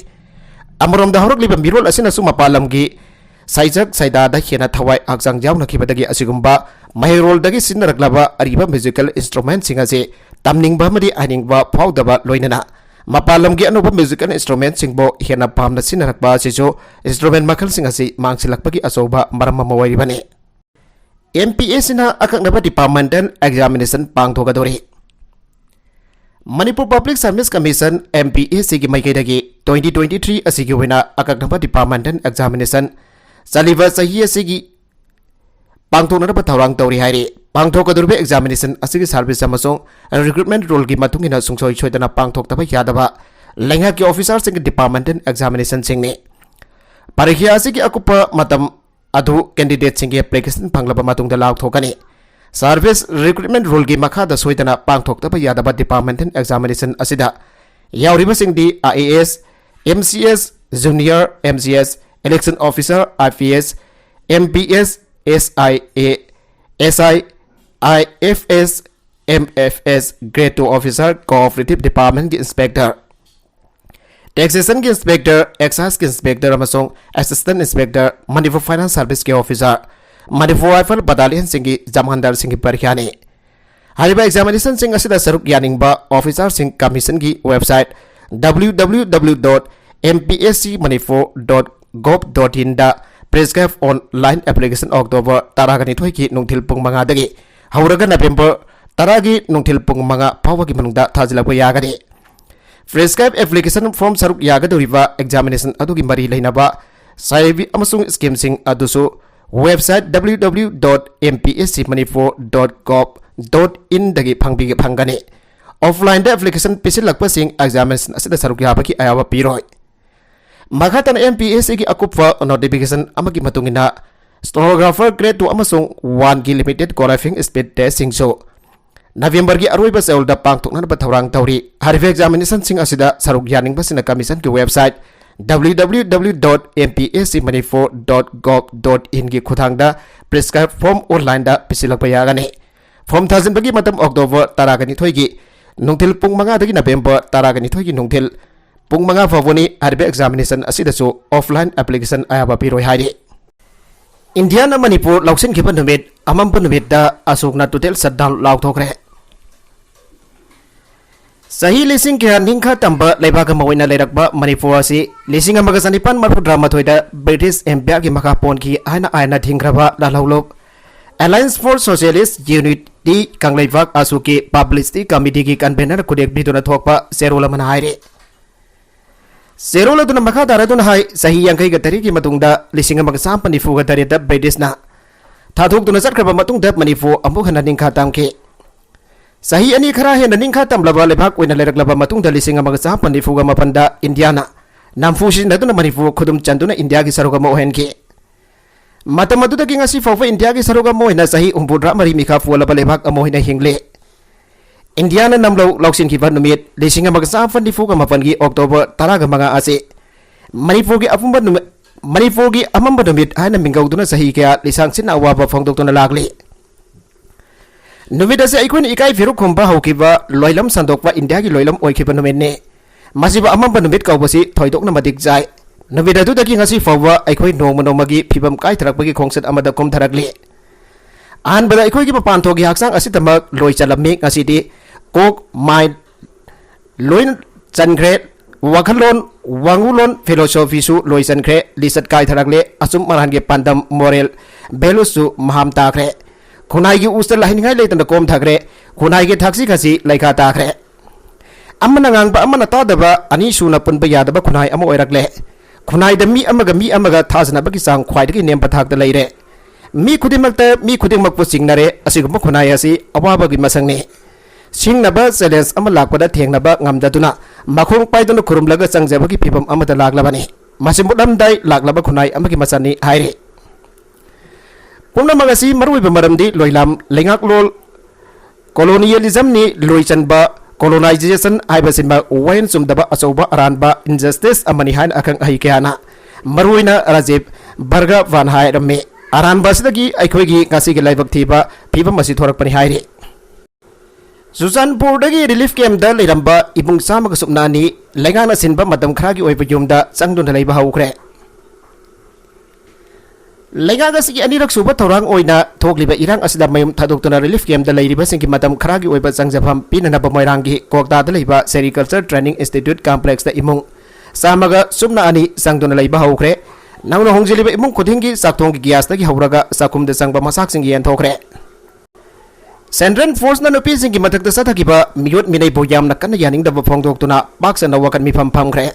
ꯑꯃꯔꯣꯝꯗ ꯍꯧꯔꯛꯂꯤꯕ ꯃꯤꯔꯣꯜ ꯑꯁꯤꯅꯁꯨ ꯃꯄꯥꯟ ꯂꯝꯒꯤ ꯁꯩꯁꯛ ꯁꯩꯗꯥꯗ ꯍꯦꯟꯅ ꯊꯋꯥꯏ ꯍꯛꯆꯥꯡ ꯌꯥꯎꯅꯈꯤꯕꯗꯒꯤ ꯑꯁꯤꯒꯨꯝꯕ ꯃꯍꯩꯔꯣꯜꯗꯒꯤ ꯁꯤꯖꯤꯟꯅꯔꯛꯂꯕ ꯑꯔꯤꯕ ꯃ꯭ꯌꯨꯖꯤꯀꯦꯜ ꯏꯟꯁꯇ꯭ꯔꯨꯃꯦꯟꯁꯤꯡ ꯑꯁꯤ ꯇꯝꯅꯤꯡꯕ ꯑꯃꯗꯤ ꯍꯩꯅꯤꯡꯕ ꯐꯥꯎꯗꯕ ꯂꯣꯏꯅꯅ ꯃꯄꯥꯟ ꯂꯝꯒꯤ ꯑꯅꯧꯕ ꯃ꯭ꯌꯨꯖꯤꯀꯦꯜ ꯏꯟꯁꯇ꯭ꯔꯨꯃꯦꯟꯁꯤꯡꯕꯨ ꯍꯦꯟꯅ ꯄꯥꯝꯅ ꯁꯤꯖꯤꯟꯅꯔꯛꯄ ꯑꯁꯤꯁꯨ ꯏꯟꯁꯇ꯭ꯔꯨꯃꯦꯟ ꯃꯈꯜꯁꯤꯡ ꯑꯁꯤ ꯃꯥꯡꯁꯤꯜꯂꯛꯄꯒꯤ ꯑꯆꯧꯕ ꯃꯔꯝ ꯑꯃ ꯑꯣꯏꯔꯤꯕꯅꯤ꯫ ꯑꯦꯝ ꯄꯤ ꯑꯦꯁ ꯁꯤꯅ ꯑꯀꯛꯅꯕ ꯗꯤꯄꯥꯔꯠꯃꯦꯟꯇꯦꯜ ꯑꯦꯛꯖꯥꯃꯤꯅꯦꯁꯟ ꯄꯥꯡꯊꯣꯛꯀꯗꯧꯔꯤ꯫ Manipur public service commission, M P S ꯁꯤꯒꯤ ꯃꯥꯏꯀꯩꯗꯒꯤ ꯇ꯭ꯋꯦꯟꯇꯤ ꯇ꯭ꯋꯦꯟꯇꯤ ꯊ꯭ꯔꯤ ꯑꯁꯤꯒꯤ ꯑꯣꯏꯅ ꯑꯀꯛꯅꯕ ꯗꯤꯄꯥꯔꯠꯃꯦꯟꯇꯦꯜ ꯑꯦꯛꯖꯥꯃꯤꯅꯦꯁꯟ ꯆꯠꯂꯤꯕ ꯆꯍꯤ ꯑꯁꯤꯒꯤ ꯄꯥꯡꯊꯣꯛꯅꯅꯕ ꯊꯧꯔꯥꯡ ꯇꯧꯔꯤ ꯍꯥꯏꯔꯤ꯫ ꯄꯥꯡꯊꯣꯛꯀꯗꯧꯔꯤꯕ examination ꯑꯁꯤꯒꯤ service ꯑꯃꯁꯨꯡ recruitment ruleꯒꯤ ꯃꯇꯨꯡ ꯏꯟꯅ ꯁꯨꯡꯁꯣꯏ ꯁꯣꯏꯗꯅ ꯄꯥꯡꯊꯣꯛꯇꯕ ꯌꯥꯗꯕ ꯂꯩꯉꯥꯛꯀꯤ officerꯁꯤꯡꯒꯤ departmental examinationꯁꯤꯡꯅꯤ꯫ ꯄꯔꯤꯈ꯭ꯌꯥ ꯑꯁꯤꯒꯤ ꯑꯀꯨꯞꯄ ꯃꯇꯝ ꯑꯗꯨ candidateꯁꯤꯡꯒꯤ application ꯐꯪꯂꯕ ꯃꯇꯨꯡꯗ ꯂꯥꯎꯊꯣꯛꯀꯅꯤ꯫ Service recruitment ruleꯒꯤ ꯃꯈꯥꯗ ꯁꯣꯏꯗꯅ ꯄꯥꯡꯊꯣꯛꯇꯕ ꯌꯥꯗꯕ departmental examination ꯑꯁꯤꯗ ꯌꯥꯎꯔꯤꯕꯁꯤꯡꯗꯤ I A S, M C S, Junior M C S, Election Officer, I P S, M P S, S I A, S I, I F S, M F S, Grade two Officer, Cooperative Departmentꯀꯤ Inspector, Taxationꯒꯤ Inspector, Exciseꯀꯤ Inspector ꯑꯃꯁꯨꯡ Assistant Inspector, Manipur Finance Serviceꯀꯤ Officer, Manipur Rifle Battalionꯁꯤꯡꯒꯤ Jamandarꯁꯤꯡꯒꯤ ꯄꯔꯤꯈ꯭ꯌꯥꯅꯤ꯫ ꯍꯥꯏꯔꯤꯕ examinationꯁꯤꯡ ꯑꯁꯤꯗ ꯁꯔꯨꯛ ꯌꯥꯅꯤꯡꯕ officerꯁꯤꯡ commissionꯒꯤ website W W W dot M P S C Manipur dot gov dot inꯗ prescribed online application October ꯇꯔꯥꯒ ꯅꯤꯊꯣꯏꯒꯤ ꯅꯨꯡꯊꯤꯜ ꯄꯨꯡ ꯃꯉꯥꯗꯒꯤ ꯍꯧꯔꯒ November ꯇꯔꯥꯒꯤ ꯅꯨꯡꯊꯤꯜ ꯄꯨꯡ ꯃꯉꯥ ꯐꯥꯎꯕꯒꯤ ꯃꯅꯨꯡꯗ ꯊꯥꯖꯤꯜꯂꯛꯄ ꯌꯥꯒꯅꯤ꯫ Prescribed application form ꯁꯔꯨꯛ ꯌꯥꯒꯗꯧꯔꯤꯕ examination ꯑꯗꯨꯒꯤ ꯃꯔꯤ ꯂꯩꯅꯕ ꯁꯥꯏꯕꯤ ꯑꯃꯁꯨꯡ schemeꯁꯤꯡ ꯑꯗꯨꯁꯨ website W W W dot M P S C Manipur dot gov dot inꯗꯒꯤ ꯐꯪꯕꯤꯒ-, ꯐꯪꯒꯅꯤ꯫ Offlineꯗ application ꯄꯤꯁꯤꯜꯂꯛꯄꯁꯤꯡ examination ꯑꯁꯤꯗ ꯁꯔꯨꯛ ꯌꯥꯕꯒꯤ ꯑꯌꯥꯕ ꯄꯤꯔꯣꯏ꯫ ꯃꯈꯥ ꯇꯥꯅ M P S Cꯒꯤ ꯑꯀꯨꯞꯄ notification ꯑꯃꯒꯤ ꯃꯇꯨꯡ ꯏꯟꯅ, stenographer Grade two ꯑꯃꯁꯨꯡ oneꯒꯤ limited qualifying speed testꯁꯤꯡꯁꯨ Novemberꯒꯤ ꯑꯔꯣꯏꯕ ꯆꯌꯣꯜꯗ ꯄꯥꯡꯊꯣꯛꯅꯅꯕ ꯊꯧꯔꯥꯡ ꯇꯧꯔꯤ꯫ ꯍꯥꯏꯔꯤꯕ examinationꯁꯤꯡ ꯑꯁꯤꯗ ꯁꯔꯨꯛ ꯌꯥꯅꯤꯡꯕꯁꯤꯡꯅ commissionꯒꯤ website W W W dot M P S C Manipur dot gov dot inꯒꯤ ꯈꯨꯠꯊꯥꯡꯗ prescribed form onlineꯗ ꯄꯤꯁꯤꯜꯂꯛꯄ ꯌꯥꯒꯅꯤ꯫ Form ꯊꯥꯖꯤꯟꯕꯒꯤ ꯃꯇꯝ October ꯇꯔꯥꯒ ꯅꯤꯊꯣꯏꯒꯤ ꯅꯨꯡꯊꯤꯜ ꯄꯨꯡ ꯃꯉꯥꯗꯒꯤ November ꯇꯔꯥꯒ ꯅꯤꯊꯣꯏꯒꯤ ꯅꯨꯡꯊꯤꯜ ꯄꯨꯡ ꯃꯉꯥ ꯐꯥꯎꯕꯅꯤ꯫ ꯍꯥꯏꯔꯤꯕ examination ꯑꯁꯤꯗꯁꯨ offline application ꯑꯌꯥꯕ ꯄꯤꯔꯣꯏ ꯍꯥꯏꯔꯤ꯫ ꯏꯟꯗꯤꯌꯥꯅ ꯃꯅꯤꯄꯨꯔ ꯂꯧꯁꯤꯟꯈꯤꯕ ꯅꯨꯃꯤꯠ ꯑꯃꯝꯕ ꯅꯨꯃꯤꯠꯇ ꯑꯁꯣꯛꯅ total shutdown ꯂꯥꯎꯊꯣꯛꯈ꯭ꯔꯦ꯫ ꯆꯍꯤ ꯂꯤꯁꯤꯡ ꯀꯌꯥ ꯅꯤꯡꯈꯥ ꯇꯝꯕ ꯂꯩꯕꯥꯛ ꯑꯃ ꯑꯣꯏꯅ ꯂꯩꯔꯛꯄ ꯃꯅꯤꯄꯨꯔ ꯑꯁꯤ ꯂꯤꯁꯤꯡ ꯑꯃꯒ ꯆꯅꯤꯄꯥꯟ ꯃꯔꯤꯐꯨꯇꯔꯥꯃꯥꯊꯣꯏꯗ British Empireꯒꯤ ꯃꯈꯥ ꯄꯣꯟꯈꯤ ꯍꯥꯏꯅ ꯑꯥꯏꯟꯅ ꯊꯤꯡꯈ꯭ꯔꯕ ꯂꯥꯜꯍꯧꯂꯨꯞ Alliance for Socialist Unity Kangleipak ꯑꯁꯨꯒꯤ Publicity Committeeꯒꯤ convener ꯈꯨꯗꯦꯛ ꯄꯤꯗꯨꯅ ꯊꯣꯛꯄ ꯆꯦꯔꯣꯜ ꯑꯃꯅ ꯍꯥꯏꯔꯤ꯫ ꯆꯦꯔꯣꯜ ꯑꯗꯨꯅ ꯃꯈꯥ ꯇꯥꯔꯗꯨꯅ ꯍꯥꯏ, ꯆꯍꯤ ꯌꯥꯡꯈꯩꯒ ꯇꯔꯦꯠꯀꯤ ꯃꯇꯨꯡꯗ ꯂꯤꯁꯤꯡ ꯑꯃꯒ ꯆꯥꯃꯥꯄꯟ ꯅꯤꯐꯨꯒ ꯇꯔꯦꯠꯇ Britishꯅ ꯊꯥꯗꯣꯛꯇꯨꯅ ꯆꯠꯈ꯭ꯔꯕ ꯃꯇꯨꯡꯗ ꯃꯅꯤꯄꯨꯔ ꯑꯃꯨꯛ ꯍꯟꯅ ꯅꯤꯡꯈꯥ ꯇꯝꯈꯤ꯫ ꯆꯍꯤ ꯑꯅꯤ ꯈꯔ ꯍꯦꯟꯅ ꯅꯤꯡꯈꯥ ꯇꯝꯂꯕ ꯂꯩꯕꯥꯛ ꯑꯣꯏꯅ ꯂꯩꯔꯛꯂꯕ ꯃꯇꯨꯡꯗ ꯂꯤꯁꯤꯡ ꯑꯃꯒ ꯆꯥꯃꯥꯄꯟ ꯅꯤꯐꯨꯒ ꯃꯥꯄꯟꯗ ꯏꯟꯗꯤꯌꯥꯅ ꯅꯝꯐꯨ ꯁꯤꯖꯤꯟꯅꯗꯨꯅ ꯃꯅꯤꯄꯨꯔ ꯈꯨꯗꯨꯝ ꯆꯟꯗꯨꯅ ꯏꯟꯗꯤꯌꯥꯒꯤ ꯁꯔꯨꯛ ꯑꯃ ꯑꯣꯏꯍꯟꯈꯤ꯫ ꯃꯇꯝ ꯑꯗꯨꯗꯒꯤ ꯉꯁꯤ ꯐꯥꯎꯕ ꯏꯟꯗꯤꯌꯥꯒꯤ ꯁꯔꯨꯛ ꯑꯃ ꯑꯣꯏꯅ ꯆꯍꯤ ꯍꯨꯝꯐꯨꯇꯔꯥ ꯃꯔꯤ ꯃꯤꯈꯥ ꯄꯣꯜꯂꯕ ꯂꯩꯕꯥꯛ ꯑꯃ ꯑꯣꯏꯅ ꯍꯤꯡꯂꯤ꯫ ꯏꯟꯗꯤꯌꯥꯅ ꯅꯝꯂꯧ ꯂꯧꯁꯤꯟꯈꯤꯕ ꯅꯨꯃꯤꯠ ꯂꯤꯁꯤꯡ ꯑꯃꯒ ꯆꯥꯃꯥꯄꯟ ꯅꯤꯐꯨꯒ ꯃꯥꯄꯟꯒꯤ ꯑꯣꯛꯇꯣꯕꯔ ꯇꯔꯥꯒ ꯃꯉꯥ ꯑꯁꯤ ꯃꯅꯤꯄꯨꯔꯒꯤ ꯑꯄꯨꯝꯕ ꯅꯨꯃꯤꯠ, ꯃꯅꯤꯄꯨꯔꯒꯤ ꯑꯃꯝꯕ ꯅꯨꯃꯤꯠ ꯍꯥꯏꯅ ꯃꯤꯡꯒꯧꯗꯨꯅ ꯆꯍꯤ ꯀꯌꯥ ꯂꯤꯁꯥꯡ ꯁꯤꯠꯅ ꯑꯋꯥꯕ ꯐꯣꯡꯗꯣꯛꯇꯨꯅ ꯂꯥꯛꯂꯤ꯫ ꯅꯨꯃꯤꯠ ꯑꯁꯤ ꯑꯩꯈꯣꯏꯅ ꯏꯀꯥꯏ ꯐꯤꯔꯨꯛ ꯈꯨꯝꯕ ꯍꯧꯈꯤꯕ, ꯂꯣꯏꯂꯝ ꯁꯟꯗꯣꯛꯄ ꯏꯟꯗꯤꯌꯥꯒꯤ ꯂꯣꯏꯂꯝ ꯑꯣꯏꯈꯤꯕ ꯅꯨꯃꯤꯠꯅꯤ꯫ ꯃꯁꯤꯕꯨ ꯑꯃꯝꯕ ꯅꯨꯃꯤꯠ ꯀꯧꯕꯁꯤ ꯊꯣꯏꯗꯣꯛꯅ ꯃꯇꯤꯛ ꯆꯥꯏ꯫ ꯅꯨꯃꯤꯠ ꯑꯗꯨꯗꯒꯤ ꯉꯁꯤ ꯐꯥꯎꯕ ꯑꯩꯈꯣꯏ ꯅꯣꯡꯃ ꯅꯣꯡꯃꯒꯤ ꯐꯤꯕꯝ ꯀꯥꯏꯊꯔꯛꯄꯒꯤ ꯈꯣꯡꯆꯠ ꯑꯃꯗ ꯀꯨꯝꯊꯔꯛꯂꯤ꯫ ꯑꯍꯥꯟꯕꯗ ꯑꯩꯈꯣꯏꯒꯤ ꯃꯄꯥꯟ ꯊꯣꯛꯀꯤ ꯍꯛꯆꯥꯡ ꯑꯁꯤꯗꯃꯛ ꯂꯣꯏ ꯆꯜꯂꯝꯃꯤ꯫ ꯉꯁꯤꯗꯤ ꯀꯣꯛ, ꯃꯥꯏꯟ ꯂꯣꯏꯅ ꯆꯟꯈ꯭ꯔꯦ꯫ ꯋꯥꯈꯜꯂꯣꯟ, ꯋꯥꯉꯨꯂꯣꯟ, ꯐꯤꯂꯣꯁꯣꯐꯤꯁꯨ ꯂꯣꯏ ꯆꯟꯈ꯭ꯔꯦ꯫ ꯂꯤꯆꯠ ꯀꯥꯏꯊꯔꯛꯂꯦ꯫ ꯑꯆꯨꯝ ꯑꯔꯥꯟꯒꯤ ꯄꯥꯟꯗꯝ, ꯃꯣꯔꯦꯜ ꯚꯦꯂꯨꯁꯁꯨ ꯃꯍꯥꯝ ꯇꯥꯈ꯭ꯔꯦ꯫ ꯈꯨꯟꯅꯥꯏꯒꯤ ꯎꯁꯇ ꯂꯥꯏꯍꯟꯅꯤꯡꯉꯥꯏ ꯂꯩꯇꯅ ꯀꯣꯝꯊꯈ꯭ꯔꯦ꯫ ꯈꯨꯟꯅꯥꯏꯒꯤ ꯊꯛꯁꯤ ꯈꯥꯁꯤ ꯂꯩꯈꯥ ꯇꯥꯈ꯭ꯔꯦ꯫ ꯑꯃꯅ ꯉꯥꯡꯕ ꯑꯃꯅ ꯇꯥꯗꯕ, ꯑꯅꯤ ꯁꯨꯅ ꯄꯨꯟꯕ ꯌꯥꯗꯕ ꯈꯨꯟꯅꯥꯏ ꯑꯃ ꯑꯣꯏꯔꯛꯂꯦ꯫ ꯈꯨꯟꯅꯥꯏꯗ ꯃꯤ ꯑꯃꯒ ꯃꯤ ꯑꯃꯒ ꯊꯥꯖꯅꯕꯒꯤ ꯆꯥꯡ ꯈ꯭ꯋꯥꯏꯗꯒꯤ ꯅꯦꯝꯕ ꯊꯥꯛꯇ ꯂꯩꯔꯦ꯫ ꯃꯤ ꯈꯨꯗꯤꯡꯃꯛꯇ, ꯃꯤ ꯈꯨꯗꯤꯡꯃꯛꯄꯨ ꯆꯤꯡꯅꯔꯦ꯫ ꯑꯁꯤꯒꯨꯝꯕ ꯈꯨꯟꯅꯥꯏ ꯑꯁꯤ ꯑꯋꯥꯕꯒꯤ ꯃꯁꯛꯅꯤ꯫ ꯁꯤꯡꯅꯕ ꯆꯦꯂꯦꯟꯖ ꯑꯃ ꯂꯥꯛꯄꯗ ꯊꯦꯡꯅꯕ ꯉꯝꯗꯗꯨꯅ ꯃꯈꯣꯡ ꯄꯥꯏꯗꯨꯅ ꯈꯨꯔꯨꯝꯂꯒ ꯆꯪꯖꯕꯒꯤ ꯐꯤꯕꯝ ꯑꯃꯗ ꯂꯥꯛꯂꯕꯅꯤ꯫ ꯃꯁꯤ ꯃꯨꯠꯂꯝꯗꯥꯏ ꯂꯥꯛꯂꯕ ꯈꯨꯟꯅꯥꯏ ꯑꯃꯒꯤ ꯃꯆꯜꯅꯤ ꯍꯥꯏꯔꯤ꯫ ꯄꯨꯝꯅꯃꯛ ꯑꯁꯤ ꯃꯔꯨꯑꯣꯏꯕ ꯃꯔꯝꯗꯤ ꯂꯣꯏꯂꯥꯝ, ꯂꯩꯉꯥꯛꯂꯣꯟ, ꯀꯣꯂꯣꯅꯤꯌꯦꯂꯤꯖꯝꯅꯤ꯫ ꯂꯣꯏꯆꯟꯕ, ꯀꯣꯂꯣꯅꯥꯏꯖꯦꯁꯟ ꯍꯥꯏꯕꯁꯤꯃꯛ ꯋꯥꯌꯦꯜ ꯆꯨꯝꯗꯕ ꯑꯆꯧꯕ ꯑꯔꯥꯟꯕ ꯏꯟꯖꯁꯇꯤꯁ ꯑꯃꯅꯤ ꯍꯥꯏꯅ ꯑꯈꯪ ꯑꯍꯩ ꯀꯌꯥꯅ, ꯃꯔꯨꯑꯣꯏꯅ ꯔꯥꯖꯤꯕ ꯕꯔꯒ ꯚꯥꯟ ꯍꯥꯏꯔꯝꯃꯤ꯫ ꯑꯔꯥꯟꯕ ꯑꯁꯤꯗꯒꯤ ꯑꯩꯈꯣꯏꯒꯤ ꯉꯁꯤꯒꯤ ꯂꯥꯏꯕꯛ ꯊꯤꯕ ꯐꯤꯕꯝ ꯑꯁꯤ ꯊꯣꯔꯛꯄꯅꯤ ꯍꯥꯏꯔꯤ꯫ ꯆꯨꯔꯆꯥꯟꯄꯨꯔꯗꯒꯤ ꯔꯤꯂꯤꯐ ꯀꯦꯝꯞꯇ ꯂꯩꯔꯝꯕ ꯏꯃꯨꯡ ꯆꯥꯝꯃꯒ ꯁꯨꯞꯅ ꯑꯅꯤ ꯂꯩꯉꯥꯛꯅ ꯁꯤꯟꯕ ꯃꯇꯝ ꯈꯔꯒꯤ ꯑꯣꯏꯕ ꯌꯨꯝꯗ ꯆꯪꯗꯨꯅ ꯂꯩꯕ ꯍꯧꯈ꯭ꯔꯦ꯫ ꯂꯩꯉꯥꯛ ꯑꯁꯤꯒꯤ ꯑꯅꯤꯔꯛ ꯁꯨꯕ ꯊꯧꯔꯥꯡ ꯑꯣꯏꯅ ꯊꯣꯛꯂꯤꯕ ꯏꯔꯥꯡ ꯑꯁꯤꯗ ꯃꯌꯨꯝ ꯊꯥꯗꯣꯛꯇꯨꯅ ꯔꯤꯂꯤꯐ ꯀꯦꯝꯞꯇ ꯂꯩꯔꯤꯕꯁꯤꯡꯒꯤ ꯃꯇꯝ ꯈꯔꯒꯤ ꯑꯣꯏꯕ ꯆꯪꯖꯐꯝ ꯄꯤꯅꯅꯕ ꯃꯣꯏꯔꯥꯡꯒꯤ ꯀ꯭ꯋꯥꯛꯇꯥꯗ ꯂꯩꯕ ꯁꯦꯔꯤꯀꯜꯆꯔ ꯇ꯭ꯔꯦꯅꯤꯡ ꯏꯟꯁꯇꯤꯇ꯭ꯌꯨꯠ ꯀꯝꯄ꯭ꯂꯦꯛꯁꯇ ꯏꯃꯨꯡ ꯆꯥꯝꯃꯒ ꯁꯨꯞꯅ ꯑꯅꯤ ꯆꯪꯗꯨꯅ ꯂꯩꯕ ꯍꯧꯈ꯭ꯔꯦ꯫ ꯅꯧꯅ ꯍꯣꯡꯖꯤꯜꯂꯤꯕ ꯏꯃꯨꯡ ꯈꯨꯗꯤꯡꯒꯤ ꯆꯥꯛꯊꯣꯡꯒꯤ ꯒ꯭ꯌꯥꯁꯇꯒꯤ ꯍꯧꯔꯒ ꯆꯥꯛꯈꯨꯝꯗ ꯆꯪꯕ ꯃꯆꯥꯛꯁꯤꯡ ꯌꯦꯟꯊꯣꯛꯈ꯭ꯔꯦ꯫ ꯁꯦꯟꯇ꯭ꯔꯦꯜ ꯐꯣꯔꯁꯅ ꯅꯨꯄꯤꯁꯤꯡꯒꯤ ꯃꯊꯛꯇ ꯆꯠꯊꯈꯤꯕ ꯃꯤꯑꯣꯠ ꯃꯤꯅꯩꯕꯨ ꯌꯥꯝꯅ ꯀꯟꯅ ꯌꯥꯅꯤꯡꯗꯕ ꯐꯣꯡꯗꯣꯛꯇꯨꯅ ꯄꯥꯛ ꯁꯟꯅ ꯋꯥꯀꯠ ꯃꯤꯐꯝ ꯐꯝꯈ꯭ꯔꯦ꯫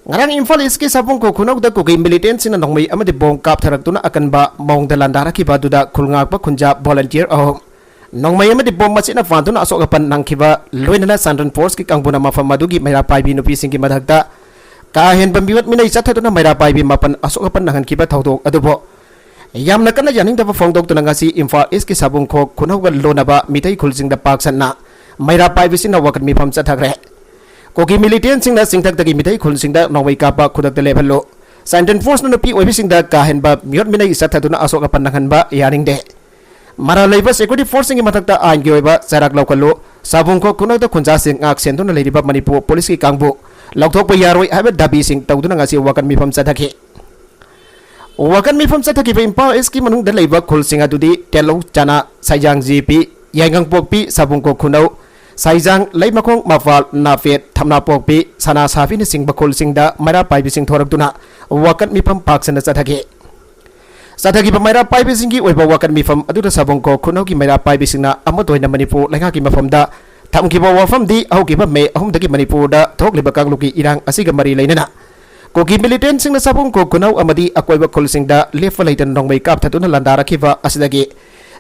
ꯉꯔꯥꯡ ꯏꯝꯐꯥꯜ ꯏꯁꯀꯤ ꯁꯥꯕꯨꯡꯈꯣꯛ ꯈꯨꯅꯧꯗ ꯀꯨꯀꯤ ꯃꯤꯂꯤꯇꯦꯟꯁꯤꯡꯅ ꯅꯣꯡꯃꯩ ꯑꯃꯗꯤ ꯕꯣꯝ ꯀꯥꯞꯊꯔꯛꯇꯨꯅ ꯑꯀꯟꯕ ꯃꯑꯣꯡꯗ ꯂꯥꯟꯗꯥꯔꯛꯈꯤꯕ ꯑꯗꯨꯗ ꯈꯨꯜ ꯉꯥꯛꯄ ꯈꯨꯟꯖꯥ ꯚꯣꯂꯟꯇꯤꯌꯔ ꯑꯍꯨꯝ ꯅꯣꯡꯃꯩ ꯑꯃꯗꯤ ꯕꯣꯝ ꯃꯆꯤꯟꯅ ꯐꯥꯟꯗꯨꯅ ꯑꯁꯣꯛ ꯑꯄꯟ ꯅꯪꯈꯤꯕ, ꯂꯣꯏꯅꯅ ꯁꯟꯇ꯭ꯔꯦꯜ ꯐꯣꯔꯁꯀꯤ ꯀꯥꯡꯕꯨꯅ ꯃꯐꯝ ꯑꯗꯨꯒꯤ ꯃꯩꯔꯥ ꯄꯥꯏꯕꯤ ꯅꯨꯄꯤꯁꯤꯡꯒꯤ ꯃꯊꯛꯇ ꯀꯥ ꯍꯦꯟꯕ ꯃꯤꯑꯣꯠ ꯃꯤꯅꯩ ꯆꯠꯊꯗꯨꯅ ꯃꯩꯔꯥ ꯄꯥꯏꯕꯤ ꯃꯥꯄꯟ ꯑꯁꯣꯛ ꯑꯄꯟ ꯅꯪꯍꯟꯈꯤꯕ ꯊꯧꯗꯣꯛ ꯑꯗꯨꯕꯨ ꯌꯥꯝꯅ ꯀꯟꯅ ꯌꯥꯅꯤꯡꯗꯕ ꯐꯣꯡꯗꯣꯛꯇꯨꯅ ꯉꯁꯤ ꯏꯝꯐꯥꯜ ꯏꯁꯀꯤ ꯁꯥꯕꯨꯡꯈꯣꯛ ꯈꯨꯅꯧꯒ ꯂꯣꯟꯅꯕ ꯃꯤꯇꯩ ꯈꯨꯜꯁꯤꯡꯗ ꯄꯥꯛ ꯁꯟꯅ ꯃꯩꯔꯥ ꯄꯥꯏꯕꯤꯁꯤꯡꯅ ꯋꯥꯀꯠ ꯃꯤꯐꯝ ꯆꯠꯊꯈ꯭ꯔꯦ꯫ ꯀꯨꯀꯤ ꯃꯤꯂꯤꯇꯦꯟꯁꯤꯡꯅ ꯆꯤꯡꯊꯛꯇꯒꯤ ꯃꯤꯇꯩ ꯈꯨꯜꯁꯤꯡꯗ ꯅꯣꯡꯃꯩ ꯀꯥꯞꯄ ꯈꯨꯗꯛꯇ ꯂꯦꯞꯍꯜꯂꯨ, ꯁꯟꯇ꯭ꯔꯦꯜ ꯐꯣꯔꯁꯅ ꯅꯨꯄꯤ ꯑꯣꯏꯕꯤꯁꯤꯡꯗ ꯀꯥ ꯍꯦꯟꯕ ꯃꯤꯑꯣꯠ ꯃꯤꯅꯩ ꯆꯠꯊꯗꯨꯅ ꯑꯁꯣꯛ ꯑꯄꯟ ꯅꯪꯍꯟꯕ ꯌꯥꯅꯤꯡꯗꯦ, ꯃꯔꯥꯜ ꯂꯩꯕ ꯁꯦꯀ꯭ꯌꯨꯔꯤꯇꯤ ꯐꯣꯔꯁꯁꯤꯡꯒꯤ ꯃꯊꯛꯇ ꯑꯥꯏꯟꯒꯤ ꯑꯣꯏꯕ ꯆꯩꯔꯥꯛ ꯂꯧꯈꯠꯂꯨ, ꯁꯥꯕꯨꯡꯈꯣꯛ ꯈꯨꯅꯧꯗ ꯈꯨꯟꯖꯥꯁꯤꯡ ꯉꯥꯛ ꯁꯦꯟꯗꯨꯅ ꯂꯩꯔꯤꯕ ꯃꯅꯤꯄꯨꯔ ꯄꯨꯂꯤꯁꯀꯤ ꯀꯥꯡꯕꯨ ꯂꯧꯊꯣꯛꯄ ꯌꯥꯔꯣꯏ ꯍꯥꯏꯕ ꯗꯥꯕꯤꯁꯤꯡ ꯇꯧꯗꯨꯅ ꯉꯁꯤ ꯋꯥꯀꯠ ꯃꯤꯐꯝ ꯆꯠꯊꯈꯤ꯫ ꯋꯥꯀꯠ ꯃꯤꯐꯝ ꯆꯠꯊꯈꯤꯕ ꯏꯝꯐꯥꯜ ꯏꯁꯀꯤ ꯃꯅꯨꯡꯗ ꯂꯩꯕ ꯈꯨꯜꯁꯤꯡ ꯑꯗꯨꯗꯤ ꯇꯦꯂꯧ, ꯆꯅꯥ, ꯁꯩꯖꯥꯡ ꯖꯤꯄꯤ, ꯌꯥꯏꯉꯪꯄꯣꯛꯄꯤ, ꯁꯥꯕꯨꯡꯈꯣꯛ ꯈꯨꯅꯧ, ꯁꯩꯖꯥꯡ, ꯂꯩꯃꯈꯣꯡ, ꯃꯄꯥꯜ, ꯅꯥꯄꯦꯠ, ꯊꯝꯅꯥꯄꯣꯛꯄꯤ, ꯁꯅꯥꯁꯥꯕꯤꯅꯆꯤꯡꯕ ꯈꯨꯜꯁꯤꯡꯗ ꯃꯩꯔꯥ ꯄꯥꯏꯕꯤꯁꯤꯡ ꯊꯣꯔꯛꯇꯨꯅ ꯋꯥꯀꯠ ꯃꯤꯐꯝ ꯄꯥꯛ ꯁꯟꯅ ꯆꯠꯊꯈꯤ꯫ ꯆꯠꯊꯈꯤꯕ ꯃꯩꯔꯥ ꯄꯥꯏꯕꯤꯁꯤꯡꯒꯤ ꯑꯣꯏꯕ ꯋꯥꯀꯠ ꯃꯤꯐꯝ ꯑꯗꯨꯗ ꯁꯥꯕꯨꯡꯈꯣꯛ ꯈꯨꯅꯧꯒꯤ ꯃꯩꯔꯥ ꯄꯥꯏꯕꯤꯁꯤꯡꯅ ꯑꯃꯠꯇ ꯑꯣꯏꯅ ꯃꯅꯤꯄꯨꯔ ꯂꯩꯉꯥꯛꯀꯤ ꯃꯐꯝꯗ ꯊꯝꯈꯤꯕ ꯋꯥꯐꯝꯗꯤ ꯍꯧꯈꯤꯕ ꯃꯦ ꯑꯍꯨꯝꯗꯒꯤ ꯃꯅꯤꯄꯨꯔꯗ ꯊꯣꯛꯂꯤꯕ ꯀꯥꯡꯂꯨꯞꯀꯤ ꯏꯔꯥꯡ ꯑꯁꯤꯒ ꯃꯔꯤ ꯂꯩꯅꯅ ꯀꯨꯀꯤ ꯃꯤꯂꯤꯇꯦꯟꯁꯤꯡꯅ ꯁꯥꯕꯨꯡꯈꯣꯛ ꯈꯨꯅꯧ ꯑꯃꯗꯤ ꯑꯀꯣꯏꯕ ꯈꯨꯜꯁꯤꯡꯗ ꯂꯦꯞꯄ ꯂꯩꯇꯅ ꯅꯣꯡꯃꯩ ꯀꯥꯞꯊꯗꯨꯅ ꯂꯥꯟꯗꯥꯔꯛꯈꯤꯕ ꯑꯁꯤꯗꯒꯤ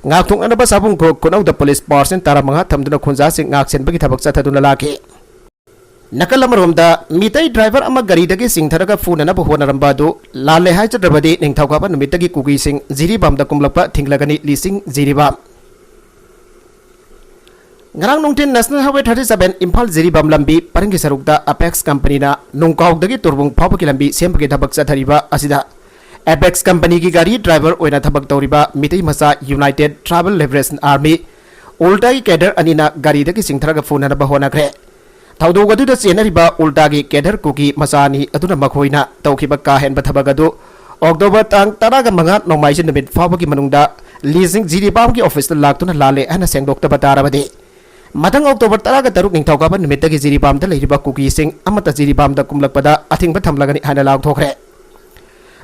ꯉꯥꯛꯊꯣꯛꯅꯅꯕ ꯁꯥꯕꯨꯡꯈꯣꯛ ꯈꯨꯅꯧꯗ ꯄꯨꯂꯤꯁ ꯄꯥꯔꯁꯟ ꯇꯔꯥꯃꯉꯥ ꯊꯝꯗꯨꯅ ꯈꯨꯟꯖꯥꯁꯤꯡ ꯉꯥꯛ ꯁꯦꯟꯕꯒꯤ ꯊꯕꯛ ꯆꯠꯊꯗꯨꯅ ꯂꯥꯛꯈꯤ꯫ ꯅꯥꯀꯜ ꯑꯃꯔꯣꯝꯗ ꯃꯤꯇꯩ ꯗ꯭ꯔꯥꯏꯚꯔ ꯑꯃ ꯒꯥꯔꯤꯗꯒꯤ ꯆꯤꯡꯊꯔꯒ ꯐꯨꯅꯅꯕ ꯍꯣꯠꯅꯔꯝꯕ ꯑꯗꯨ ꯂꯥꯜꯂꯦ ꯍꯥꯏꯖꯗ꯭ꯔꯕꯗꯤ ꯅꯤꯡꯊꯧꯀꯥꯕ ꯅꯨꯃꯤꯠꯇꯒꯤ ꯀꯨꯀꯤꯁꯤꯡ ꯖꯤꯔꯤꯕꯥꯝꯗ ꯀꯨꯝꯂꯛꯄ ꯊꯤꯡꯂꯒꯅꯤ, ꯂꯤꯁꯤꯡ ꯖꯤꯔꯤꯕꯥꯝ꯫ ꯉꯔꯥꯡ ꯅꯨꯡꯊꯤꯜ National Highway thirty seven Imphal Jiribam ꯂꯝꯕꯤ ꯄꯔꯤꯡꯒꯤ ꯁꯔꯨꯛꯇ ꯑꯦꯄꯦꯛꯁ ꯀꯝꯄꯅꯤꯅ ꯅꯨꯡꯀꯥꯎꯗꯒꯤ ꯇꯣꯔꯕꯨꯡ ꯐꯥꯎꯕꯒꯤ ꯂꯝꯕꯤ ꯁꯦꯝꯕꯒꯤ ꯊꯕꯛ ꯆꯠꯊꯔꯤꯕ ꯑꯁꯤꯗ ꯑꯦꯄꯦꯛꯁ ꯀꯝꯄꯅꯤꯒꯤ ꯒꯥꯔꯤ ꯗ꯭ꯔꯥꯏꯚꯔ ꯑꯣꯏꯅ ꯊꯕꯛ ꯇꯧꯔꯤꯕ ꯃꯤꯇꯩ ꯃꯆꯥ United Tribal Liberation Army, ꯎꯜꯇꯥꯒꯤ ꯀꯦꯗꯔ ꯑꯅꯤꯅ ꯒꯥꯔꯤꯗꯒꯤ ꯆꯤꯡꯊꯔꯒ ꯐꯨꯅꯅꯕ ꯍꯣꯠꯅꯈ꯭ꯔꯦ꯫ ꯊꯧꯗꯣꯛ ꯑꯗꯨꯗ ꯆꯦꯟꯅꯔꯤꯕ ꯎꯜꯇꯥꯒꯤ ꯀꯦꯗꯔ ꯀꯨꯀꯤ ꯃꯆꯥ ꯑꯅꯤ ꯑꯗꯨꯅ ꯃꯈꯣꯏꯅ ꯇꯧꯈꯤꯕ ꯀꯥ ꯍꯦꯟꯕ ꯊꯕꯛ ꯑꯗꯨ ꯑꯣꯛꯇꯣꯕꯔ ꯇꯥꯡ ꯇꯔꯥꯃꯉꯥ ꯅꯣꯡꯃꯥꯏꯖꯤꯡ ꯅꯨꯃꯤꯠ ꯐꯥꯎꯕꯒꯤ ꯃꯅꯨꯡꯗ ꯂꯤꯁꯤꯡ ꯖꯤꯔꯤꯕꯥꯝꯒꯤ ꯑꯣꯐꯤꯁꯇ ꯂꯥꯛꯇꯨꯅ ꯂꯥꯜꯂꯦ ꯍꯥꯏꯅ ꯁꯦꯡꯗꯣꯛꯇꯕ ꯇꯥꯔꯕꯗꯤ ꯃꯊꯪ ꯑꯣꯛꯇꯣꯕꯔ ꯇꯔꯥꯒ ꯇꯔꯨꯛ ꯅꯤꯡꯊꯧꯀꯥꯕ ꯅꯨꯃꯤꯠꯇꯒꯤ ꯖꯤꯔꯤꯕꯥꯝꯗ ꯂꯩꯔꯤꯕ ꯀꯨꯀꯤꯁꯤꯡ ꯑꯃꯠꯇ ꯖꯤꯔꯤꯕꯥꯝꯗ ꯀꯨꯝꯂꯛꯄꯗ ꯑꯊꯤꯡꯕ ꯊꯝꯂꯒꯅꯤ ꯍꯥꯏꯅ ꯂꯥꯎꯊꯣꯛꯈ꯭ꯔꯦ꯫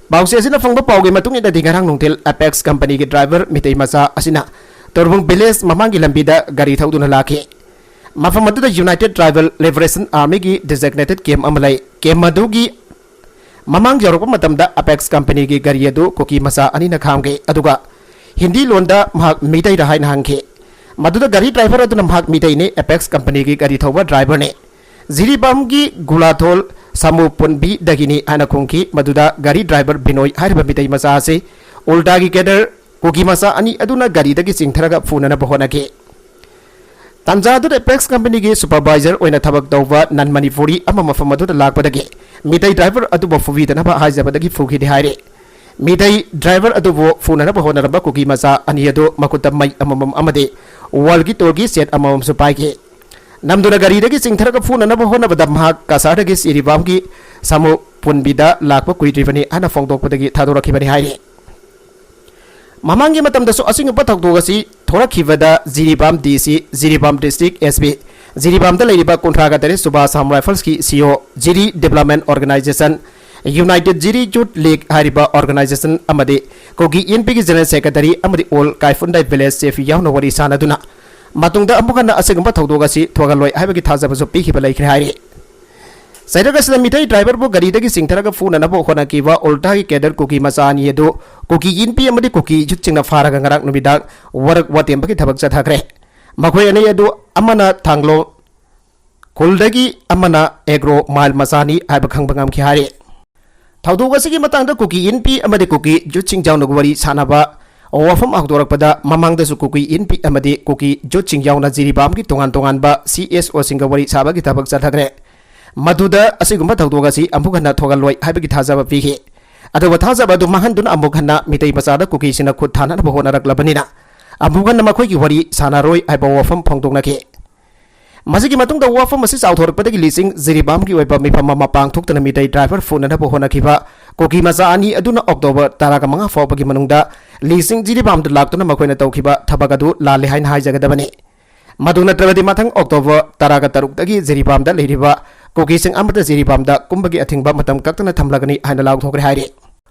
ꯄꯥꯎꯆꯦ ꯑꯁꯤꯅ ꯐꯪꯕ ꯄꯥꯎꯒꯤ ꯃꯇꯨꯡ ꯏꯟꯅꯗꯤ ꯉꯔꯥꯡ ꯅꯨꯡꯊꯤꯜ ꯑꯦꯄꯦꯛꯁ ꯀꯝꯄꯅꯤꯒꯤ ꯗ꯭ꯔꯥꯏꯚꯔ ꯃꯤꯇꯩ ꯃꯆꯥ ꯑꯁꯤꯅ ꯇꯣꯔꯕꯨꯡ ꯚꯤꯂꯦꯖ ꯃꯃꯥꯡꯒꯤ ꯂꯝꯕꯤꯗ ꯒꯥꯔꯤ ꯊꯧꯗꯨꯅ ꯂꯥꯛꯈꯤ꯫ ꯃꯐꯝ ꯑꯗꯨꯗ United Tribal Liberation Armyꯒꯤ designated camp ꯑꯃ ꯂꯩ꯫ Camp ꯑꯗꯨꯒꯤ ꯃꯃꯥꯡ ꯌꯧꯔꯛꯄ ꯃꯇꯝꯗ Apex companyꯒꯤ ꯒꯥꯔꯤ ꯑꯗꯨ ꯀꯨꯀꯤ ꯃꯆꯥ ꯑꯅꯤꯅ ꯈꯥꯝꯈꯤ, ꯑꯗꯨꯒ ꯍꯤꯟꯗꯤ ꯂꯣꯟꯗ ꯃꯍꯥꯛ ꯃꯤꯇꯩꯔ ꯍꯥꯏꯅ ꯍꯪꯈꯤ꯫ ꯃꯗꯨꯗ ꯒꯥꯔꯤ driver ꯑꯗꯨꯅ ꯃꯍꯥꯛ ꯃꯤꯇꯩꯅꯤ, Apex companyꯒꯤ ꯒꯥꯔꯤ ꯊꯧꯕ driverꯅꯤ, ꯖꯤꯔꯤꯕꯥꯝꯒꯤ ꯒꯨꯂꯥꯊꯣꯜ ꯁꯥꯃꯨ ꯄꯨꯟꯕꯤꯗꯒꯤꯅꯤ ꯍꯥꯏꯅ ꯈꯨꯝꯈꯤ꯫ ꯃꯗꯨꯗ ꯒꯥꯔꯤ driver ꯕꯤꯅꯣꯏ ꯍꯥꯏꯔꯤꯕ ꯃꯤꯇꯩ ꯃꯆꯥ ꯑꯁꯤ ꯎꯜꯇꯥꯒꯤ cadre ꯀꯨꯀꯤ ꯃꯆꯥ ꯑꯅꯤ ꯑꯗꯨꯅ ꯒꯥꯔꯤꯗꯒꯤ ꯆꯤꯡꯊꯔꯒ ꯐꯨꯅꯅꯕ ꯍꯣꯠꯅꯈꯤ꯫ ꯇꯥꯟꯖꯥ ꯑꯗꯨꯗ Apex companyꯒꯤ supervisor ꯑꯣꯏꯅ ꯊꯕꯛ ꯇꯧꯕ non Manipuri ꯑꯃ ꯃꯐꯝ ꯑꯗꯨꯗ ꯂꯥꯛꯄꯗꯒꯤ ꯃꯤꯇꯩ driver ꯑꯗꯨꯕꯨ ꯐꯨꯕꯤꯗꯅꯕ ꯍꯥꯏꯖꯕꯗꯒꯤ ꯐꯨꯈꯤꯗꯦ ꯍꯥꯏꯔꯤ꯫ ꯃꯤꯇꯩ driver ꯑꯗꯨꯕꯨ ꯐꯨꯅꯅꯕ ꯍꯣꯠꯅꯔꯝꯕ ꯀꯨꯀꯤ ꯃꯆꯥ ꯑꯅꯤ ꯑꯗꯨ ꯃꯈꯨꯠꯇ ꯃꯩ ꯑꯃꯃꯝ ꯑꯃꯗꯤ walkie talkie set ꯑꯃꯃꯝꯁꯨ ꯄꯥꯏꯈꯤ꯫ ꯅꯝꯗꯨꯅ ꯒꯥꯔꯤꯗꯒꯤ ꯆꯤꯡꯊꯔꯒ ꯐꯨꯅꯅꯕ ꯍꯣꯠꯅꯕꯗ ꯃꯍꯥꯛ ꯀꯁꯥꯔꯗꯒꯤ ꯖꯤꯔꯤꯕꯥꯝꯒꯤ ꯁꯥꯃꯨ ꯄꯨꯟꯕꯤꯗ ꯂꯥꯛꯄ ꯀꯨꯏꯗ꯭ꯔꯤꯕꯅꯤ ꯍꯥꯏꯅ ꯐꯣꯡꯗꯣꯛꯄꯗꯒꯤ ꯊꯥꯗꯣꯔꯛꯈꯤꯕꯅꯤ ꯍꯥꯏꯔꯤ꯫ ꯃꯃꯥꯡꯒꯤ ꯃꯇꯝꯗꯁꯨ ꯑꯁꯤꯒꯨꯝꯕ ꯊꯧꯗꯣꯛ ꯑꯁꯤ ꯊꯣꯔꯛꯈꯤꯕꯗ Jiribam DC, Jiribam district SP, ꯖꯤꯔꯤꯕꯥꯝꯗ ꯂꯩꯔꯤꯕ ꯀꯨꯟꯊ꯭ꯔꯥꯒ ꯇꯔꯦꯠ ꯁꯨꯕ Assam Riflesꯀꯤ CO, ꯖꯤꯔꯤ Development Organisation, United Jiri Youth League ꯍꯥꯏꯔꯤꯕ organisation ꯑꯃꯗꯤ ꯀꯨꯀꯤ ꯏꯟꯄꯤꯒꯤ general secretary ꯑꯃꯗꯤ ꯑꯣꯜ ꯀꯥꯏꯐꯨꯟꯗꯥꯏ village chief ꯌꯥꯎꯅ ꯋꯥꯔꯤ ꯁꯥꯅꯗꯨꯅ ꯃꯇꯨꯡꯗ ꯑꯃꯨꯛ ꯍꯟꯅ ꯑꯁꯤꯒꯨꯝꯕ ꯊꯧꯗꯣꯛ ꯑꯁꯤ ꯊꯣꯛꯍꯜꯂꯣꯏ ꯍꯥꯏꯕꯒꯤ ꯊꯥꯖꯕꯁꯨ ꯄꯤꯈꯤꯕ ꯂꯩꯈ꯭ꯔꯦ ꯍꯥꯏꯔꯤ꯫ ꯆꯩꯔꯛ ꯑꯁꯤꯗ ꯃꯤꯇꯩ driverꯕꯨ ꯒꯥꯔꯤꯗꯒꯤ ꯆꯤꯡꯊꯔꯒ ꯐꯨꯅꯅꯕ ꯍꯣꯠꯅꯈꯤꯕ ꯎꯜꯇꯥꯒꯤ cadre ꯀꯨꯀꯤ ꯃꯆꯥ ꯑꯅꯤ ꯑꯗꯨ ꯀꯨꯀꯤ ꯏꯟꯄꯤ ꯑꯃꯗꯤ ꯀꯨꯀꯤ youthꯁꯤꯡꯅ ꯐꯥꯔꯒ ꯉꯔꯥꯡ ꯅꯨꯃꯤꯗꯥꯡ ꯋꯥꯔꯛ ꯋꯥꯇꯦꯝꯕꯒꯤ ꯊꯕꯛ ꯆꯠꯊꯈ꯭ꯔꯦ꯫ ꯃꯈꯣꯏ ꯑꯅꯤ ꯑꯗꯨ ꯑꯃꯅ ꯊꯥꯡꯂꯣꯡ ꯈꯨꯜꯗꯒꯤ, ꯑꯃꯅ ꯑꯦꯒ꯭ꯔꯣ ꯃꯥꯏꯜ ꯃꯆꯥꯅꯤ ꯍꯥꯏꯕ ꯈꯪꯕ ꯉꯝꯈꯤ ꯍꯥꯏꯔꯤ꯫ ꯊꯧꯗꯣꯛ ꯑꯁꯤꯒꯤ ꯃꯇꯥꯡꯗ ꯀꯨꯀꯤ ꯏꯟꯄꯤ ꯑꯃꯗꯤ ꯀꯨꯀꯤ youthꯁꯤꯡ ꯌꯥꯎꯅ ꯋꯥꯔꯤ ꯁꯥꯅꯕ ꯋꯥꯐꯝ ꯍꯧꯗꯣꯔꯛꯄꯗ, ꯃꯃꯥꯡꯗꯁꯨ ꯀꯨꯀꯤ ꯏꯟꯄꯤ ꯑꯃꯗꯤ ꯀꯨꯀꯤ youthꯁꯤꯡ ꯌꯥꯎꯅ ꯖꯤꯔꯤꯕꯥꯝꯒꯤ ꯇꯣꯉꯥꯟ ꯇꯣꯉꯥꯟꯕ CSOꯁꯤꯡꯒ ꯋꯥꯔꯤ ꯁꯥꯕꯒꯤ ꯊꯕꯛ ꯆꯠꯊꯈ꯭ꯔꯦ꯫ ꯃꯗꯨꯗ ꯑꯁꯤꯒꯨꯝꯕ ꯊꯧꯗꯣꯛ ꯑꯁꯤ ꯑꯃꯨꯛ ꯍꯟꯅ ꯊꯣꯛꯍꯜꯂꯣꯏ ꯍꯥꯏꯕꯒꯤ ꯊꯥꯖꯕ ꯄꯤꯈꯤ꯫ ꯑꯗꯨꯕꯨ ꯊꯥꯖꯕ ꯑꯗꯨ ꯃꯥꯡꯍꯟꯗꯨꯅ ꯑꯃꯨꯛ ꯍꯟꯅ ꯃꯤꯇꯩ ꯃꯆꯥꯗ ꯀꯨꯀꯤꯁꯤꯡꯅ ꯈꯨꯠ ꯊꯥꯅꯅꯕ ꯍꯣꯠꯅꯔꯛꯂꯕꯅꯤꯅ, ꯑꯃꯨꯛ ꯍꯟꯅ ꯃꯈꯣꯏꯒꯤ ꯋꯥꯔꯤ ꯁꯥꯟꯅꯔꯣꯏ ꯍꯥꯏꯕ ꯋꯥꯐꯝ ꯐꯣꯡꯗꯣꯛꯅꯈꯤ꯫ ꯃꯁꯤꯒꯤ ꯃꯇꯨꯡꯗ ꯋꯥꯐꯝ ꯑꯁꯤ ꯆꯥꯎꯊꯣꯔꯛꯄꯗꯒꯤ ꯂꯤꯁꯤꯡ ꯖꯤꯔꯤꯕꯥꯝꯒꯤ ꯑꯣꯏꯕ ꯃꯤꯐꯝ ꯑꯃ ꯄꯥꯡꯊꯣꯛꯇꯨꯅ ꯃꯤꯇꯩ driver ꯐꯨꯅꯅꯕ ꯍꯣꯠꯅꯈꯤꯕ ꯀꯨꯀꯤ ꯃꯆꯥ ꯑꯅꯤ ꯑꯗꯨꯅ October ꯇꯔꯥꯃꯉꯥ ꯐꯥꯎꯕꯒꯤ ꯃꯅꯨꯡꯗ ꯂꯤꯁꯤꯡ ꯖꯤꯔꯤꯕꯥꯝꯗ ꯂꯥꯛꯇꯨꯅ ꯃꯈꯣꯏꯅ ꯇꯧꯈꯤꯕ ꯊꯕꯛ ꯑꯗꯨ ꯂꯥꯜꯂꯦ ꯍꯥꯏꯅ ꯍꯥꯏꯖꯒꯗꯕꯅꯤ꯫ ꯃꯗꯨ ꯅꯠꯇ꯭ꯔꯕꯗꯤ ꯃꯊꯪ October ꯇꯔꯥꯒ ꯇꯔꯨꯛꯇꯒꯤ ꯖꯤꯔꯤꯕꯥꯝꯗ ꯂꯩꯔꯤꯕ ꯀꯨꯀꯤꯁꯤꯡ ꯑꯃꯠꯇ ꯖꯤꯔꯤꯕꯥꯝꯗ ꯀꯨꯝꯕꯒꯤ ꯑꯊꯤꯡꯕ ꯃꯇꯝ ꯀꯛꯇꯅ ꯊꯝꯂꯒꯅꯤ ꯍꯥꯏꯅ ꯂꯥꯎꯊꯣꯛꯈ꯭ꯔꯦ ꯍꯥꯏꯔꯤ꯫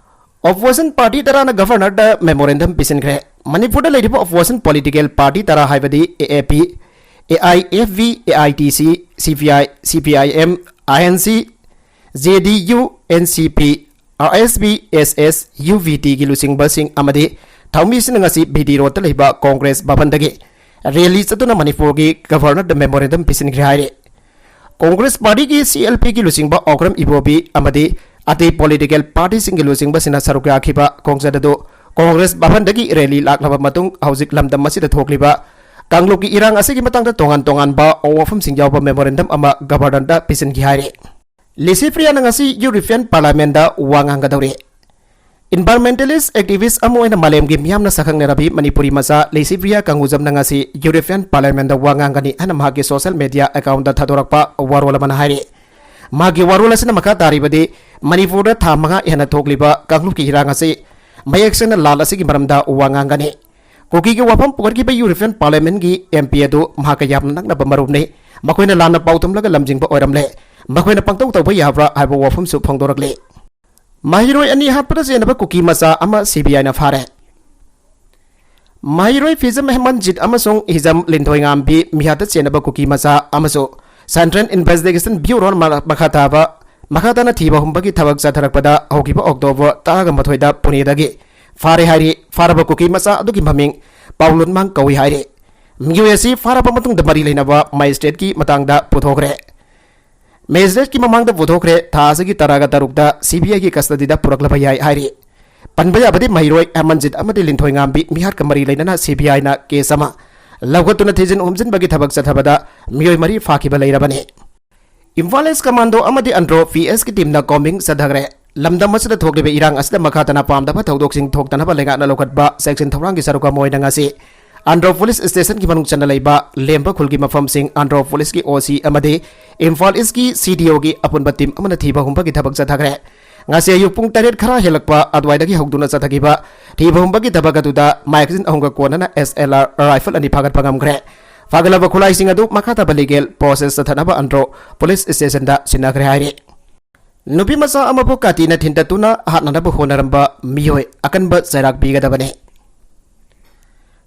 Opposition party ꯇꯔꯥꯅ governorꯗ memorandum ꯄꯤꯁꯤꯟꯈ꯭ꯔꯦ꯫ ꯃꯅꯤꯄꯨꯔꯗ ꯂꯩꯔꯤꯕ opposition political party ꯇꯔꯥ ꯍꯥꯏꯕꯗꯤ AAP, A I F B, A I T C, C P I, C P I M, I N C, J D U, N C P, R S P, S S, U V ꯇꯤꯒꯤ ꯂꯨꯆꯤꯡꯕꯁꯤꯡ ꯑꯃꯗꯤ ꯊꯧꯃꯤꯁꯤꯡꯅ ꯉꯁꯤ V ꯗꯤ ꯔꯣꯗꯇ ꯂꯩꯕ Congress ꯚꯕꯟꯗꯒꯤ rally ꯆꯠꯇꯨꯅ ꯃꯅꯤꯄꯨꯔꯒꯤ ꯒꯚꯔꯅꯔꯗ memorandum ꯄꯤꯁꯤꯟꯈ꯭ꯔꯦ ꯍꯥꯏꯔꯤ꯫ ꯀꯣꯡꯒ꯭ꯔꯦꯁ ꯄꯥꯔꯇꯤꯒꯤ C L ꯄꯤꯒꯤ ꯂꯨꯆꯤꯡꯕ ꯑꯣꯀ꯭ꯔꯝ ꯏꯕꯣꯕꯤ ꯑꯃꯗꯤ ꯑꯇꯩ ꯄꯣꯂꯤꯇꯤꯀꯦꯜ ꯄꯥꯔꯇꯤꯁꯤꯡꯒꯤ ꯂꯨꯆꯤꯡꯕꯁꯤꯡꯅ ꯁꯔꯨꯛ ꯌꯥꯈꯤꯕ ꯈꯣꯡꯆꯠ ꯑꯗꯨ ꯀꯣꯡꯒ꯭ꯔꯦꯁ ꯚꯕꯟꯗꯒꯤ ꯔꯦꯂꯤ ꯂꯥꯛꯂꯕ ꯃꯇꯨꯡ ꯍꯧꯖꯤꯛ ꯂꯝꯗꯝ ꯑꯁꯤꯗ ꯊꯣꯛꯂꯤꯕ ꯀꯥꯡꯂꯨꯞꯀꯤ ꯏꯔꯥꯡ ꯑꯁꯤꯒꯤ ꯃꯇꯥꯡꯗ ꯇꯣꯉꯥꯟ ꯇꯣꯉꯥꯟꯕ ꯋꯥꯐꯝꯁꯤꯡ ꯌꯥꯎꯕ ꯃꯦꯃꯣꯔꯦꯟꯗꯝ ꯑꯃ ꯒꯚꯔꯅꯔꯗ ꯄꯤꯁꯤꯟꯈꯤ ꯍꯥꯏꯔꯤ꯫ ꯂꯤꯁꯤꯄ꯭ꯔꯤꯌꯥꯅ ꯉꯁꯤ ꯌꯨꯔꯣꯄꯤꯌꯟ ꯄꯥꯔꯂꯥꯃꯦꯟꯗ ꯋꯥ ꯉꯥꯡꯒꯗꯧꯔꯤ꯫ Environmentalist activist ꯑꯃ ꯑꯣꯏꯅ ꯃꯥꯂꯦꯝꯒꯤ ꯃꯤꯌꯥꯝꯅ ꯁꯛꯈꯪꯅꯔꯕꯤ ꯃꯅꯤꯄꯨꯔꯤ ꯃꯆꯥ ꯂꯤꯁꯤꯄ꯭ꯔꯤꯌꯥ ꯀꯪꯒꯨꯖꯝꯅ ꯉꯁꯤ ꯌꯨꯔꯣꯄꯤꯌꯟ ꯄꯥꯔꯂꯥꯃꯦꯟꯗ ꯋꯥ ꯉꯥꯡꯒꯅꯤ ꯍꯥꯏꯅ ꯃꯍꯥꯛꯀꯤ ꯁꯣꯁꯤꯌꯦꯜ ꯃꯦꯗꯤꯌꯥ ꯑꯦꯀꯥꯎꯟꯗ ꯊꯥꯗꯣꯔꯛꯄ ꯋꯥꯔꯣꯜ ꯑꯃꯅ ꯍꯥꯏꯔꯤ꯫ ꯃꯍꯥꯛꯀꯤ ꯋꯥꯔꯣꯜ ꯑꯁꯤꯅ ꯃꯈꯥ ꯇꯥꯔꯤꯕꯗꯤ, ꯃꯅꯤꯄꯨꯔꯗ ꯊꯥ ꯃꯉꯥ ꯍꯦꯟꯅ ꯊꯣꯛꯂꯤꯕ ꯀꯥꯡꯂꯨꯞꯀꯤ ꯏꯔꯥꯡ ꯑꯁꯤ ꯃꯌꯦꯛ ꯁꯦꯡꯅ ꯂꯥꯜ ꯑꯁꯤꯒꯤ ꯃꯔꯝꯗ ꯋꯥ ꯉꯥꯡꯒꯅꯤ꯫ ꯀꯨꯀꯤꯒꯤ ꯋꯥꯐꯝ ꯄꯨꯈꯠꯈꯤꯕ ꯌꯨꯔꯣꯄꯤꯌꯟ ꯄꯥꯔꯂꯤꯌꯥꯃꯦꯟꯠꯀꯤ ꯑꯦꯝ ꯄꯤ ꯑꯗꯨ ꯃꯍꯥꯛꯀ ꯌꯥꯝꯅ ꯅꯛꯅꯕ ꯃꯔꯨꯞꯅꯤ꯫ ꯃꯈꯣꯏꯅ ꯂꯥꯟꯅ ꯄꯥꯎ ꯇꯝꯂꯒ ꯂꯝꯖꯤꯡꯕ ꯑꯣꯏꯔꯝꯂꯦ꯫ ꯃꯈꯣꯏꯅ ꯄꯪꯇꯧ ꯇꯧꯕ ꯌꯥꯕ꯭ꯔꯥ ꯍꯥꯏꯕ ꯋꯥꯐꯝꯁꯨ ꯐꯣꯡꯗꯣꯔꯛꯂꯤ꯫ ꯃꯍꯩꯔꯣꯏ ꯑꯅꯤ ꯍꯥꯠꯄꯗ ꯆꯦꯟꯅꯕ ꯀꯨꯀꯤ ꯃꯆꯥ ꯑꯃ ꯁꯤ ꯕꯤ ꯑꯥꯏꯅ ꯐꯥꯔꯦ꯫ ꯃꯍꯩꯔꯣꯏ ꯐꯤꯖꯝ ꯍꯦꯃꯟꯖꯤꯠ ꯑꯃꯁꯨꯡ ꯍꯤꯖꯝ ꯂꯤꯟꯊꯣꯏꯉꯥꯝꯕꯤ ꯃꯤꯍꯥꯠꯇ ꯆꯦꯟꯅꯕ ꯀꯨꯀꯤ ꯃꯆꯥ ꯑꯃꯁꯨ Central Investigation Bureau ꯃ-, ꯃꯈꯥ ꯇꯥꯕ, ꯃꯈꯥ ꯇꯥꯅ ꯊꯤꯕ ꯍꯨꯝꯕꯒꯤ ꯊꯕꯛ ꯆꯠꯊꯔꯛꯄꯗ ꯍꯧꯈꯤꯕ ꯑꯣꯛꯇꯣꯕꯔ ꯇꯔꯥꯃꯥꯊꯣꯏꯗ ꯄꯨꯅꯦꯗꯒꯤ ꯐꯥꯔꯦ ꯍꯥꯏꯔꯤ꯫ ꯐꯥꯔꯕ ꯀꯨꯀꯤ ꯃꯆꯥ ꯑꯗꯨꯒꯤ ꯃꯃꯤꯡ ꯄꯥꯎꯂꯨꯟꯃꯥꯡ ꯀꯧꯏ ꯍꯥꯏꯔꯤ꯫ ꯃꯤꯑꯣꯏ ꯑꯁꯤ ꯐꯥꯔꯕ ꯃꯇꯨꯡꯗ ꯃꯔꯤ ꯂꯩꯅꯕ ꯃꯦꯖꯤꯁꯇ꯭ꯔꯦꯠꯀꯤ ꯃꯇꯥꯡꯗ ꯄꯨꯊꯣꯛꯈ꯭ꯔꯦ꯫ ꯃꯦꯖꯤꯁꯇ꯭ꯔꯦꯠꯀꯤ ꯃꯃꯥꯡꯗ ꯄꯨꯊꯣꯛꯈ꯭ꯔꯦ꯫ ꯊꯥ ꯑꯁꯤꯒꯤ ꯇꯔꯥꯒ ꯇꯔꯨꯛꯇ ꯁꯤ ꯕꯤ ꯑꯥꯏꯒꯤ ꯀꯁꯇꯗꯤꯗ ꯄꯨꯔꯛꯂꯕ ꯌꯥꯏ ꯍꯥꯏꯔꯤ꯫ ꯄꯟꯕ ꯌꯥꯕꯗꯤ ꯃꯍꯩꯔꯣꯏ ꯍꯦꯃꯟꯖꯤꯠ ꯑꯃꯗꯤ ꯂꯤꯟꯊꯣꯏꯉꯥꯝꯕꯤ ꯃꯤꯍꯥꯠꯀ ꯃꯔꯤ ꯂꯩꯅꯅ ꯁꯤ ꯕꯤ ꯑꯥꯏꯅ ꯀꯦꯁ ꯑꯃ ꯂꯧꯈꯠꯇꯨꯅ ꯊꯤꯖꯤꯟ ꯍꯨꯝꯖꯤꯟꯕꯒꯤ ꯊꯕꯛ ꯆꯠꯊꯕꯗ ꯃꯤꯑꯣꯏ ꯃꯔꯤ ꯐꯥꯈꯤꯕ ꯂꯩꯔꯕꯅꯤ꯫ ꯏꯝꯐꯥꯜ ꯏꯁ ꯀꯃꯥꯟꯗꯣ ꯑꯃꯗꯤ ꯑꯟꯗ꯭ꯔꯣ ꯄꯤ ꯑꯦꯁꯀꯤ ꯇꯤꯝꯅ ꯀꯣꯝꯕꯤꯡ ꯆꯠꯊꯈ꯭ꯔꯦ꯫ ꯂꯝꯗꯝ ꯑꯁꯤꯗ ꯊꯣꯛꯂꯤꯕ ꯏꯔꯥꯡ ꯑꯁꯤꯗ ꯃꯈꯥ ꯇꯥꯅ ꯄꯥꯝꯗꯕ ꯊꯧꯗꯣꯛꯁꯤꯡ ꯊꯣꯛꯇꯅꯕ ꯂꯩꯉꯥꯛꯅ ꯂꯧꯈꯠꯄ ꯆꯦꯛꯁꯤꯟ ꯊꯧꯔꯥꯡꯒꯤ ꯁꯔꯨꯛ ꯑꯃ ꯑꯣꯏꯅ ꯉꯁꯤ ꯑꯟꯗ꯭ꯔꯣ ꯄꯨꯂꯤꯁ ꯁ꯭ꯇꯦꯁꯟꯒꯤ ꯃꯅꯨꯡ ꯆꯟꯅ ꯂꯩꯕ ꯂꯦꯝꯕ ꯈꯨꯜꯒꯤ ꯃꯐꯝꯁꯤꯡ ꯑꯟꯗ꯭ꯔꯣ ꯄꯨꯂꯤꯁꯀꯤ ꯑꯣ ꯁꯤ ꯑꯃꯗꯤ ꯏꯝꯐꯥꯜ ꯏꯁꯀꯤ ꯁꯤ ꯗꯤ ꯑꯣꯒꯤ ꯑꯄꯨꯟꯕ ꯇꯤꯝ ꯑꯃꯅ ꯊꯤꯕ ꯍꯨꯝꯕꯒꯤ ꯊꯕꯛ ꯆꯠꯊꯈ꯭ꯔꯦ꯫ ꯉꯁꯤ ꯑꯌꯨꯛ ꯄꯨꯡ ꯇꯔꯦꯠ ꯈꯔ ꯍꯦꯜꯂꯛꯄ ꯑꯗꯨꯋꯥꯏꯗꯒꯤ ꯍꯧꯗꯨꯅ ꯆꯠꯊꯈꯤꯕ ꯊꯤꯕ ꯍꯨꯝꯕꯒꯤ ꯊꯕꯛ ꯑꯗꯨꯗ magazine ꯑꯍꯨꯝꯒ ꯀꯣꯟꯅꯅ ꯑꯦꯁ ꯑꯦꯜ ꯑꯥꯔ rifle ꯑꯅꯤ ꯐꯥꯒꯠꯄ ꯉꯝꯈ꯭ꯔꯦ꯫ ꯐꯥꯒꯠꯂꯕ ꯈꯨꯠꯂꯥꯏꯁꯤꯡ ꯑꯗꯨ ꯃꯈꯥ ꯇꯥꯕ legal process ꯆꯠꯊꯅꯕ ꯑꯟꯗ꯭ꯔꯣ ꯄꯨꯂꯤꯁ ꯁ꯭ꯇꯦꯁꯟꯗ ꯁꯤꯟꯅꯈ꯭ꯔꯦ ꯍꯥꯏꯔꯤ꯫ ꯅꯨꯄꯤ ꯃꯆꯥ ꯑꯃꯕꯨ ꯀꯥꯇꯤꯅ ꯊꯤꯟꯗꯠꯇꯨꯅ ꯍꯥꯠꯅꯅꯕ ꯍꯣꯠꯅꯔꯝꯕ ꯃꯤꯑꯣꯏ ꯑꯀꯟꯕ ꯆꯩꯔꯥꯛ ꯄꯤꯒꯗꯕꯅꯤ꯫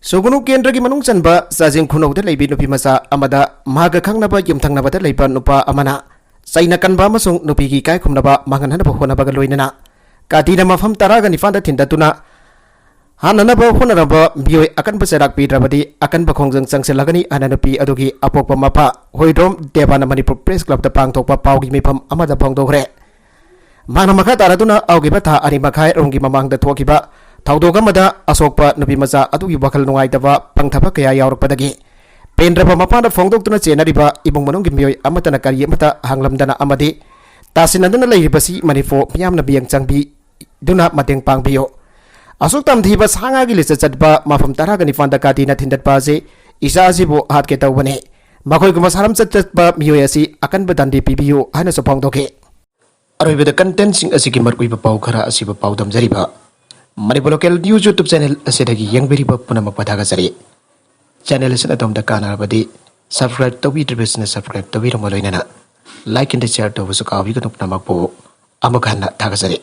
ꯁꯨꯒꯨꯅꯨ ꯀꯦꯟꯗ꯭ꯔꯒꯤ ꯃꯅꯨꯡ ꯆꯟꯕ ꯆꯥꯖꯤꯡ ꯈꯨꯅꯧꯗ ꯂꯩꯕꯤ ꯅꯨꯄꯤ ꯃꯆꯥ ꯑꯃꯗ ꯃꯍꯥꯛꯀ ꯈꯪꯅꯕ ꯌꯨꯝꯊꯪꯅꯕꯗ ꯂꯩꯕ ꯅꯨꯄꯥ ꯑꯃꯅ ꯆꯩꯅ ꯀꯟꯕ ꯑꯃꯁꯨꯡ ꯅꯨꯄꯤꯒꯤ ꯏꯀꯥꯏ ꯈꯨꯝꯅꯕ ꯃꯥꯡꯍꯟꯅꯕ ꯍꯣꯠꯅꯕꯒ ꯂꯣꯏꯅꯅ ꯀꯥꯇꯤꯅ ꯃꯐꯝ ꯇꯔꯥꯒ ꯅꯤꯄꯥꯟꯗ ꯊꯤꯟꯗꯠꯇꯨꯅ ꯍꯥꯟꯅꯅꯕ ꯍꯣꯠꯅꯔꯝꯕ ꯃꯤꯑꯣꯏ ꯑꯀꯟꯕ ꯆꯩꯔꯥꯛ ꯄꯤꯗ꯭ꯔꯕꯗꯤ ꯑꯀꯟꯕ ꯈꯣꯡꯖꯪ ꯆꯪꯁꯤꯜꯂꯒꯅꯤ ꯍꯥꯏꯅ ꯅꯨꯄꯤ ꯑꯗꯨꯒꯤ ꯑꯄꯣꯛꯄ ꯃꯄꯥ ꯍꯣꯏꯗ꯭ꯔꯣꯝ ꯗꯦꯕꯥꯅ ꯃꯅꯤꯄꯨꯔ ꯄ꯭ꯔꯦꯁ ꯀ꯭ꯂꯕꯇ ꯄꯥꯡꯊꯣꯛꯄ ꯄꯥꯎꯒꯤ ꯃꯤꯐꯝ ꯑꯃꯗ ꯐꯣꯡꯗꯣꯛꯈ꯭ꯔꯦ꯫ ꯃꯍꯥꯛꯅ ꯃꯈꯥ ꯇꯥꯔꯗꯨꯅ ꯍꯧꯈꯤꯕ ꯊꯥ ꯑꯅꯤ ꯃꯈꯥꯏ ꯔꯣꯝꯒꯤ ꯃꯃꯥꯡꯗ ꯊꯣꯛꯈꯤꯕ ꯊꯧꯗꯣꯛ ꯑꯃꯗ ꯑꯁꯣꯛꯄ ꯅꯨꯄꯤ ꯃꯆꯥ ꯑꯗꯨꯒꯤ ꯋꯥꯈꯜ ꯅꯨꯡꯉꯥꯏꯇꯕ ꯄꯪꯊꯕ ꯀꯌꯥ ꯌꯥꯎꯔꯛꯄꯗꯒꯤ ꯄꯦꯟꯗ꯭ꯔꯕ ꯃꯄꯥꯅ ꯐꯣꯡꯗꯣꯛꯇꯨꯅ ꯆꯦꯟꯅꯔꯤꯕ ꯏꯃꯨꯡ ꯃꯅꯨꯡꯒꯤ ꯃꯤꯑꯣꯏ ꯑꯃꯠꯇꯅ ꯀꯔꯤ ꯑꯃꯠꯇ ꯍꯪꯂꯝꯗꯅ ꯑꯃꯗꯤ ꯇꯥꯁꯤꯟꯅꯗꯨꯅ ꯂꯩꯔꯤꯕꯁꯤ ꯃꯅꯤꯄꯨꯔ ꯃꯤꯌꯥꯝꯅ ꯃꯤꯠꯌꯦꯡ ꯆꯪꯕꯤꯗꯨꯅ ꯃꯇꯦꯡ ꯄꯥꯡꯕꯤꯌꯨ꯫ ꯑꯁꯨꯛ ꯇꯝꯊꯤꯕ ꯁꯥ ꯉꯥꯒꯤ ꯂꯤꯆꯠ ꯆꯠꯄ ꯃꯐꯝ ꯇꯔꯥꯒ ꯅꯤꯄꯥꯟꯗ ꯀꯥꯇꯤꯅ ꯊꯤꯟꯗꯠꯄ ꯑꯁꯤ ꯏꯆꯥ ꯑꯁꯤꯕꯨ ꯍꯥꯠꯀꯦ ꯇꯧꯕꯅꯤ꯫ ꯃꯈꯣꯏꯒꯨꯝꯕ ꯁꯥꯔꯝꯆꯠ ꯆꯠꯄ ꯃꯤꯑꯣꯏ ꯑꯁꯤ ꯑꯀꯟꯕ ꯗꯟꯗꯤ ꯄꯤꯕꯤꯌꯨ ꯍꯥꯏꯅꯁꯨ ꯐꯣꯡꯗꯣꯛꯈꯤ꯫ ꯑꯔꯣꯏꯕꯗ ꯀꯟꯇꯦꯟꯁꯤꯡ ꯑꯁꯤꯒꯤ ꯃꯔꯨꯑꯣꯏꯕ ꯄꯥꯎ ꯈꯔ ꯑꯁꯤꯕꯨ ꯄꯥꯎꯗꯝꯖꯔꯤꯕ ꯃꯅꯤꯄꯨꯔ ꯂꯣꯀꯦꯜ ꯅ꯭ꯌꯨꯁ ꯌꯨꯇ꯭ꯌꯨꯕ ꯆꯦꯅꯦꯜ ꯑꯁꯤꯗꯒꯤ ꯌꯦꯡꯕꯤꯔꯤꯕ ꯄꯨꯝꯅꯃꯛꯄꯨ ꯊꯥꯒꯠꯆꯔꯤ꯫ ꯆꯦꯅꯦꯜ ꯑꯁꯤꯅ ꯑꯗꯣꯝꯗ ꯀꯥꯟꯅꯔꯕꯗꯤ ꯁꯕꯁꯀ꯭ꯔꯥꯏꯕ ꯇꯧꯕꯤꯗ꯭ꯔꯤꯕꯁꯤꯡꯅ ꯁꯕꯁꯀ꯭ꯔꯥꯏꯕ ꯇꯧꯕꯤꯔꯝꯕ ꯂꯣꯏꯅꯅ ꯂꯥꯏꯛ ꯑꯦꯟ ꯁꯤꯌꯔ ꯇꯧꯕꯁꯨ ꯀꯥꯎꯕꯤꯒꯅꯨ꯫ ꯄꯨꯝꯅꯃꯛꯄꯨ ꯑꯃꯨꯛ ꯍꯟꯅ ꯊꯥꯒꯠꯆꯔꯤ꯫